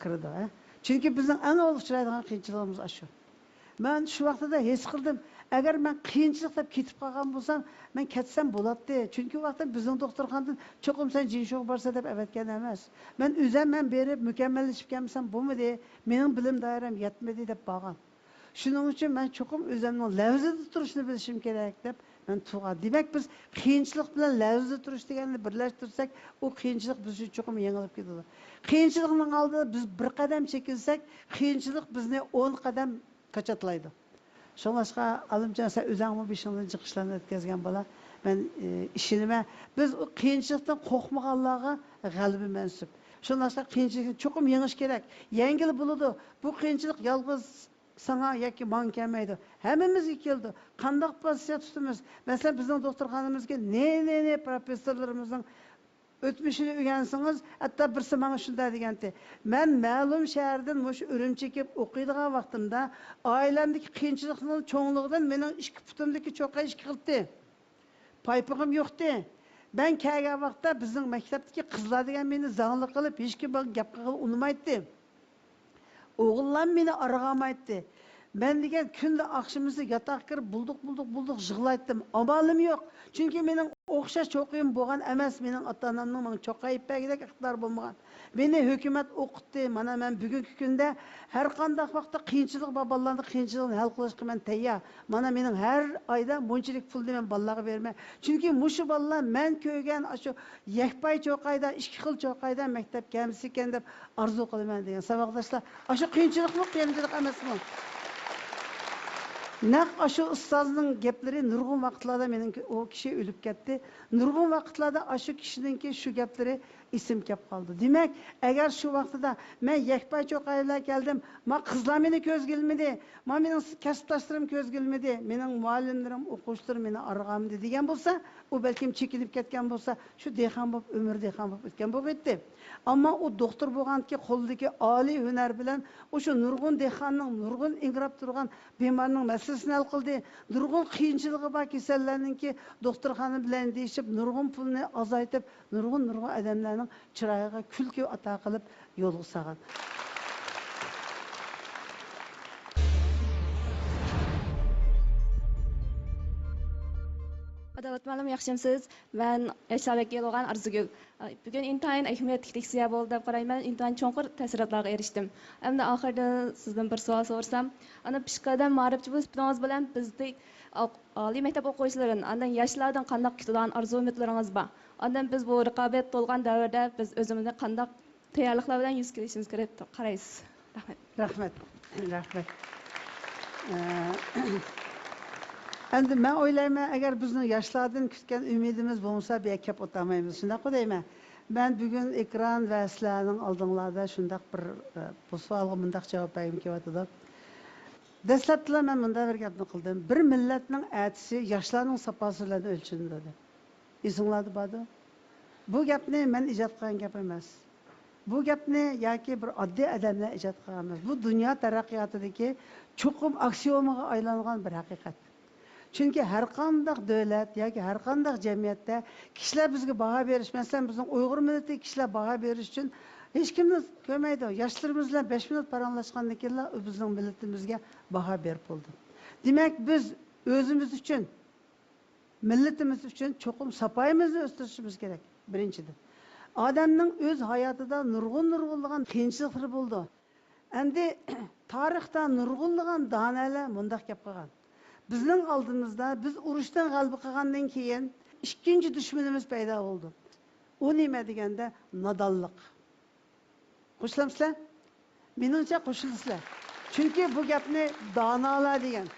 كىرىدۇ، ھە؟ چۈنكى بىزنىڭ ئەڭ ئاۋۋال ئۇچرايدىغان قىيىنچىلىقىمىز ئاشۇ. مەن شۇ ۋاقتىدا ھېس قىلدىم، ئەگەر مەن قىيىنچىلىق دەپ كېتىپ قالغان بولسام، مەن كەتسەم بولاتتى. چۈنكى ئۇ ۋاقىتتا بىزنىڭ دوختۇرخانىدىن چوقۇم سەن جىنشۇغا بارسا دەپ ئەۋەتكەن ئەمەس. مەن ئۆزەم مەن بېرىپ مۇكەممەللىشىپ كەلمىسەم بولمىدى، مېنىڭ بىلىم دائىرەم يەتمىدى دەپ بارغان. شۇنىڭ ئۈچۈن مەن چوقۇم ئۆزەمنىڭ لەۋزىدە تۇرۇشنى بىلىشىم كېرەك دەپ مەن تۇرغان. دېمەك، بىز قىيىنچىلىق بىلەن لەۋزىدە تۇرۇش دېگەننى بىرلەشتۈرسەك، ئۇ قىيىنچىلىق بىز ئۈچۈن چوقۇم يېڭىلىپ كېتىدۇ. قىيىنچىلىقنىڭ ئالدىدا بىز بىر قەدەم چېكىنسەك، قىيىنچىلىق بىزنى ئون قەدەم كاچاتلايدۇ. شۇڭلاشقا، ئالىمجان، سەن ئۆزۈڭمۇ بېشىڭدىن جىق ئىشلارنى ئۆتكۈزگەن بالا، مەن، ئى، ئىشىنىمەن، بىز ئۇ قىيىنچىلىقتىن قورقمىغانلارغا غەلىبە مەنسۇپ. شۇڭلاشقا، قىيىنچىلىقنى چوقۇم يېڭىش كېرەك. يەڭگىلى بولىدۇ. بۇ قىيىنچىلىق يالغۇز ساڭا ياكى ماڭا كەلمەيدۇ. ھەممىمىزگە كېلىدۇ. قانداق پوزىتسىيە تۇتىمىز؟ مەسىلەن، بىزنىڭ دوختۇرخانىمىزدىكى نى، نى، نى پروفېسسورلىرىمىزنىڭ ئۆتمۈشىنى ئۆگەنسىڭىز، ھەتتا بىرسى ماڭا شۇنداق دېگەنتى، مەن مەلۇم شەھەردىن مۇشۇ ئۈرۈمچىگە كېلىپ ئوقۇيدىغان ۋاقتىمدا، ئائىلەمدىكى قىيىنچىلىقنىڭ چوڭلۇقىدىن مېنىڭ ئىككى پۇتۇمدىكى چوقا ئىككى خىلتى، پايپىقىم يوقتى. مەن كەلگەن ۋاقىتتا بىزنىڭ مەكتەپتىكى قىزلار دېگەن مېنى زاڭلىق قىلىپ، ھېچكىم ماڭا گەپ قىلغىلى ئۇنىمايتتى. ئوغۇللار مېنى ئارىغا ئالمايتتى. مەن دېگەن كۈندە ئاخشىمىسى ياتاققا كىرىپ بۇلدۇق، بۇلدۇق، بۇلدۇق يىغلايتتىم. ئامالىم يوق. چۈنكى مېنىڭ ئوخشاش چوقىيىم بولغان ئەمەس. مېنىڭ ئاتا-ئانامنىڭ ماڭا چوقا ئېلىپ بەرگۈدەك ئىقتىدارى بولمىغان. مېنى ھۆكۈمەت ئوقۇتتى. مانا مەن بۈگۈنكى كۈندە ھەر قانداق ۋاقىتتا قىيىنچىلىقى بار بالىلارنىڭ قىيىنچىلىقىنى ھەل قىلىشقا مەن تەييار. مانا مېنىڭ ھەر ئايدا مۇنچىلىك پۇلنى مەن بالىلارغا بېرىمەن. چۈنكى مۇشۇ بالىلار مەن كۆرگەن ئاشۇ يەكپاي چوقايدا، ئىككى خىل چوقايدا مەكتەپكە كەلمىسىكەن دەپ ئارزۇ قىلىمەن دېگەن. ساۋاقداشلار، ئاشۇ قىيىنچىلىقمۇ قىيىنچىلىق ئەمەسمۇ؟ نەق ئاشۇ ئۇستازنىڭ گەپلىرى نۇرغۇن ۋاقىتلاردا مېنىڭ، ئۇ كىشى ئۆلۈپ كەتتى. نۇرغۇن ۋاقىتلاردا ئاشۇ كىشىنىڭكى شۇ گەپلىرى ئېسىمگە كەپ قالدى. دېمەك، ئەگەر شۇ ۋاقتىدا مەن يەكپاي چوقاي بىلەن كەلدىم، ما قىزلار مېنى كۆزگە ئىلمىدى، ما مېنىڭ كەسىپداشلىرىم كۆزگە ئىلمىدى، مېنىڭ مۇئەللىملىرىم، ئوقۇغۇچىلىرىم مېنى ئارىغا ئالمىدى دېگەن بولسا، ئۇ بەلكىم چېكىنىپ كەتكەن بولسا، شۇ دېھقان بولۇپ، ئۆمرى دېھقان بولۇپ ئۆتكەن بولغىيتتى. ئەمما ئۇ دوختۇر بولغاندىكى قولىدىكى ئالىي ھۈنەر بىلەن ئۇ شۇ نۇرغۇن دېھقاننىڭ، نۇرغۇن ئىڭراپ تۇرغان بىمارنىڭ مەسىلىسىنى ھەل قىلدى. نۇرغۇن قىيىنچىلىقى بار كېسەللەرنىڭكى دوختۇرخانا بىلەن دېيىشىپ، نۇرغۇن پۇلنى ئازايتىپ، نۇرغۇن، نۇرغۇن ئادەملەرنىڭ چىرايىغا كۈلكە ئاتا قىلىپ يولغا سالغان. ئاداۋات مۇئەللىم، ياخشىمسىز؟ مەن ياشلار ۋەكىلى بولغان ئارزۇگۈل. بۈگۈن ئىنتايىن ئەھمىيەتلىك لېكسىيە بولدى دەپ قارايمەن. ئىنتايىن چوڭقۇر تەسىراتلارغا ئېرىشتىم. ئەمدى ئاخىرىدا سىزدىن بىر سوئال سورىسام، ئانا پېشقەدەم مائارىپچى بولۇش سۈپىتىڭىز بىلەن بىزدەك ئالىي مەكتەپ ئوقۇغۇچىلىرىدىن، ئاندىن ياشلاردىن قانداق كۈتىدىغان ئارزۇ ئۈمىدلىرىڭىز بار؟ ئاندىن بىز بۇ رىقابەت تولغان دەۋردە بىز ئۆزىمىزنى قانداق تەييارلىقلار بىلەن يۈز كېلىشىمىز كېرەك دەپ قارايسىز؟ رەھمەت. رەھمەت. رەھمەت. ئە، ئەمدى مەن ئويلايمەن، ئەگەر بىزنىڭ ياشلاردىن كۈتكەن ئۈمىدىمىز بولمىسا، بۇ يەرگە كەپ ئولتۇرمايمىز. شۇنداققۇ دەيمەن. مەن بۈگۈن ئېكران ۋە سىلەرنىڭ ئالدىڭلاردا شۇنداق بىر، ئە، بۇ سوئالغا مۇنداق جاۋاب بەرگۈم كېلىۋاتىدۇ. دەسلەپتىلا مەن مۇنداق بىر گەپنى قىلدىم. بىر مىللەتنىڭ ئەتىسى ياشلارنىڭ ساپاسى بىلەن ئۆلچىنىدۇ دەپ. ئېسىڭلاردا باردۇ. بۇ گەپنى مەن ئىجاد قىلغان گەپ ئەمەس. بۇ گەپنى ياكى بىر ئاددىي ئادەملەر ئىجاد قىلغان ئەمەس. بۇ دۇنيا تەرەققىياتىدىكى چوقۇم ئاكسىيومىغا ئايلانغان بىر ھەقىقەت. چۈنكى ھەر قانداق دۆلەت ياكى ھەر قانداق جەمئىيەتتە كىشىلەر بىزگە باھا بېرىش، مەسىلەن، بىزنىڭ ئۇيغۇر مىللىتىگە كىشىلەر باھا بېرىش ئۈچۈن ھېچكىمنى كۆرمەيدۇ. ياشلىرىمىز بىلەن بەش مىنۇت پاراڭلاشقاندىن كېيىنلا ئۇ بىزنىڭ مىللىتىمىزگە باھا بېرىپ بولىدۇ. دېمەك، بىز ئۆزىمىز ئۈچۈن مىللىتىمىز ئۈچۈن چوقۇم ساپايىمىزنى ئۆستۈرۈشىمىز كېرەك، بىرىنچىدىن. ئادەمنىڭ ئۆز ھاياتىدا نۇرغۇن، نۇرغۇنلىغان قىيىنچىلىقلىرى بولىدۇ. ئەمدى تارىختا نۇرغۇنلىغان دانالار مۇنداق گەپ قىلغان. بىزنىڭ ئالدىمىزدا بىز ئۇرۇشتىن غەلىبە قىلغاندىن كېيىن ئىككىنچى دۈشمىنىمىز پەيدا بولىدۇ. ئۇ نېمە دېگەندە، نادانلىق. قوشۇلامسىلەر؟ مېنىڭچە قوشۇلىسىلەر. چۈنكى بۇ گەپنى دانالار دېگەن.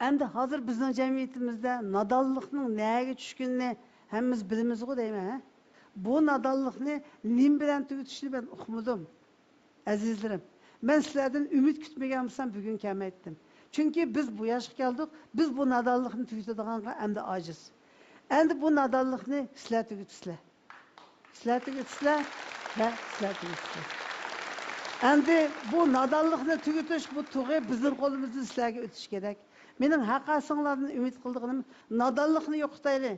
ئەمدى ھازىر بىزنىڭ جەمئىيىتىمىزدە نادانلىقنىڭ نەگە چۈشكىنىنى ھەممىمىز بىلىمىزغۇ دەيمەن، ھە؟ بۇ نادانلىقنى نېمە بىلەن تۈگىتىشنى مەن ئۇقمىدىم. ئەزىزلىرىم، مەن سىلەردىن ئۈمىد كۈتمىگەن بولسام، بۈگۈن كەلمەيتتىم. چۈنكى بىز بۇ ياشقا كەلدۇق، بىز بۇ نادانلىقنى تۈگىتىدىغانغا ئەمدى ئاجىز. ئەمدى بۇ نادانلىقنى سىلەر تۈگىتىسىلەر. سىلەر تۈگىتىسىلەر ۋە سىلەر تۈگىتىسىلەر. ئەمدى بۇ نادانلىقنى تۈگىتىش، بۇ تۇغى بىزنىڭ قولىمىزدىن سىلەرگە ئۆتۈشى كېرەك. مېنىڭ ھەققاسىڭلاردىن ئۈمىد قىلىدىغىنىم، نادانلىقنى يوقىتايلى.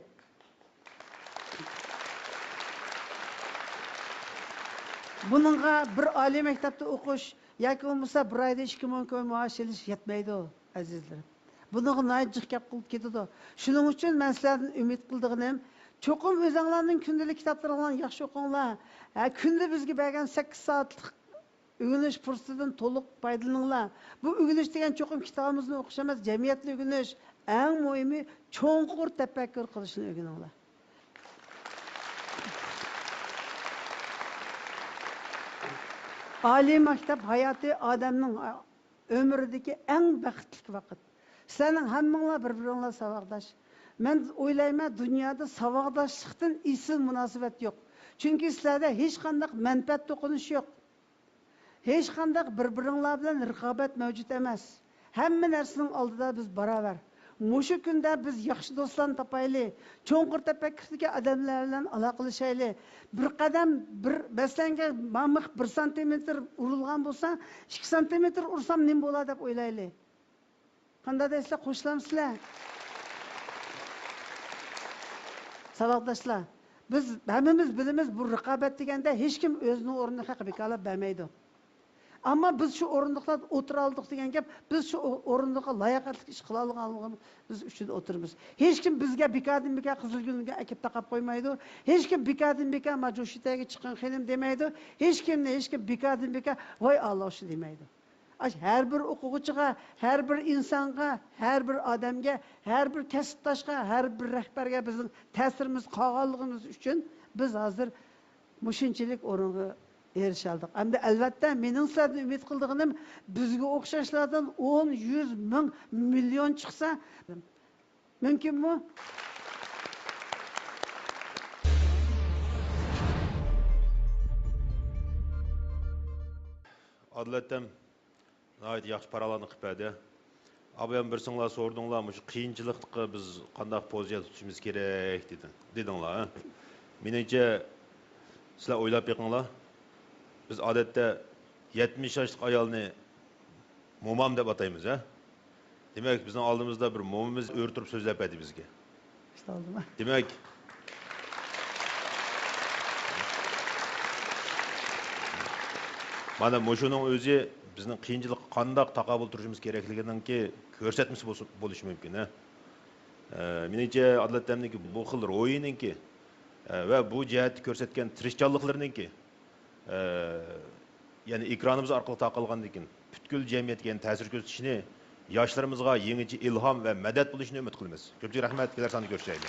بۇنىڭغا بىر ئالىي مەكتەپتە ئوقۇش، ياكى بولمىسا بىر ئايدا ئىككى مىڭ كوي مائاش ئېلىش يەتمەيدۇ، ئەزىزلىرىم. بۇنىڭغا ناھايىتى جىق گەپ قىلىپ كېتىدۇ. شۇنىڭ ئۈچۈن مەن سىلەردىن ئۈمىد قىلىدىغىنىم، چوقۇم ئۆزۈڭلارنىڭ كۈندىلىك كىتابلىرىڭلارنى ياخشى ئوقۇڭلار. ھە، كۈندە بىزگە بەرگەن سەككىز سائەتلىك ئۆگىنىش پۇرسىتىدىن تولۇق پايدىلىنىڭلار. بۇ ئۆگىنىش دېگەن چوقۇم كىتابىمىزنى ئوقۇش ئەمەس، جەمئىيەتنى ئۆگىنىش، ئەڭ مۇھىمى چوڭقۇر تەپەككۇر قىلىشنى ئۆگىنىڭلار. ئالىي مەكتەپ ھاياتى ئادەمنىڭ ئۆمرىدىكى ئەڭ بەختلىك ۋاقىت. سىلەرنىڭ ھەممىڭلار بىر-بىرىڭلار ساۋاقداش. مەن ئويلايمەن، دۇنيادا ساۋاقداشلىقتىن ئېسىل مۇناسىۋەت يوق. چۈنكى سىلەردە ھېچقانداق مەنپەئەت توقۇنۇشى يوق. ھېچقانداق بىر-بىرىڭلار بىلەن رىقابەت مەۋجۇت ئەمەس. ھەممە نەرسىنىڭ ئالدىدا بىز باراۋەر. مۇشۇ كۈندە بىز ياخشى دوستلارنى تاپايلى، چوڭقۇر تەپەككۇردىكى ئادەملەر بىلەن ئالاقىلىشايلى. بىر قەدەم، بىر، مەسىلەنگە، مامىق بىر سانتىمېتىر ئۇرۇلغان بولسا، ئىككى سانتىمېتىر ئۇرسام نېمە بولا دەپ ئويلايلى. قانداق دەيسىلەر، قوشۇلامسىلەر؟ ساۋاقداشلار، بىز ھەممىمىز بىلىمىز، بۇ رىقابەت دېگەندە ھېچكىم ئۆزىنىڭ ئورنىنى ھەق بىكارلاپ بەرمەيدۇ. ئەمما بىز شۇ ئورۇندۇقلاردا ئولتۇرالىدۇق دېگەن گەپ، بىز شۇ ئو-، ئورۇندۇققا لاياقەتلىك ئىش قىلالىغانلىقىمىز ئۈچۈن ئولتۇرىمىز. ھېچكىم بىزگە بىكاردىن بىكار قىزىل گۈلنى ئەكىپ تاقاپ قويمايدۇ. ھېچكىم بىكاردىن بىكار ما جوشىتەگە چىققىن خېنىم دېمەيدۇ. ھېچكىمنى ھېچكىم بىكاردىن بىكار ۋاي ئاللا ئۇششۇ دېمەيدۇ. ئاش-، ھەر بىر ئوقۇغۇچىغا، ھەر بىر ئىنسانغا، ھەر بىر ئادەمگە، ھەر بىر كەسىپداشقا، ھەر بىر رەھبەرگە بىزنىڭ تەسىرىمىز قالغانلىقىمىز ئۈچۈن بىز ھازىر مۇشۇنچىلىك ئورۇنغا ئېرىشەلدۇق. ئەمدى ئەلۋەتتە، مېنىڭ سىلەردىن ئۈمىد قىلىدىغىنىم، بىزگە ئوخشاشلاردىن ئون، يۈز، مىڭ، مىليون چىقسا، مۇمكىنمۇ؟ ئادىل ئەتەم ناھايىتى ياخشى پاراڭلارنى قىلىپ بەردى. ئابايام بىرسىڭلار سورىدىڭلار، مۇشۇ قىيىنچىلىققا بىز قانداق پوزىتسىيە تۇتۇشىمىز كېرەك دېدىڭ، دېدىڭلار، ھە؟ مېنىڭچە، سىلەر ئويلاپ بېقىڭلار. بىز ئادەتتە يەتمىش ياشلىق ئايالنى مومام دەپ ئاتايمىز، ھە؟ دېمەك، بىزنىڭ ئالدىمىزدا بىر مومىمىز ئۆرە تۇرۇپ سۆزلەپ بەردى بىزگە. ئىشتالدىم. دېمەك، مانا مۇشۇنىڭ ئۆزى بىزنىڭ قىيىنچىلىققا قانداق تاقابىل تۇرۇشىمىز كېرەكلىكىنىڭكى كۆرسەتمىسى بولسا، بولۇشى مۇمكىن، ھە؟ ئە، مېنىڭچە، ئادىل ئەتەمنىڭكى بۇ خىل روھىنىڭكى، ئە، ۋە بۇ جەھەتتە كۆرسەتكەن تىرىشچانلىقلىرىنىڭكى، ئە، يەنى ئېكرانىمىز ئارقىلىق تارقالغاندىن كېيىن پۈتكۈل جەمئىيەتكە يەنە تەسىر كۆرسىتىشىنى، ياشلىرىمىزغا يېڭىچە ئىلھام ۋە مەدەت بولۇشىنى ئۈمىد قىلىمىز. كۆپچىلىك رەھمەت، كېلەر ساندا كۆرۈشەيلى.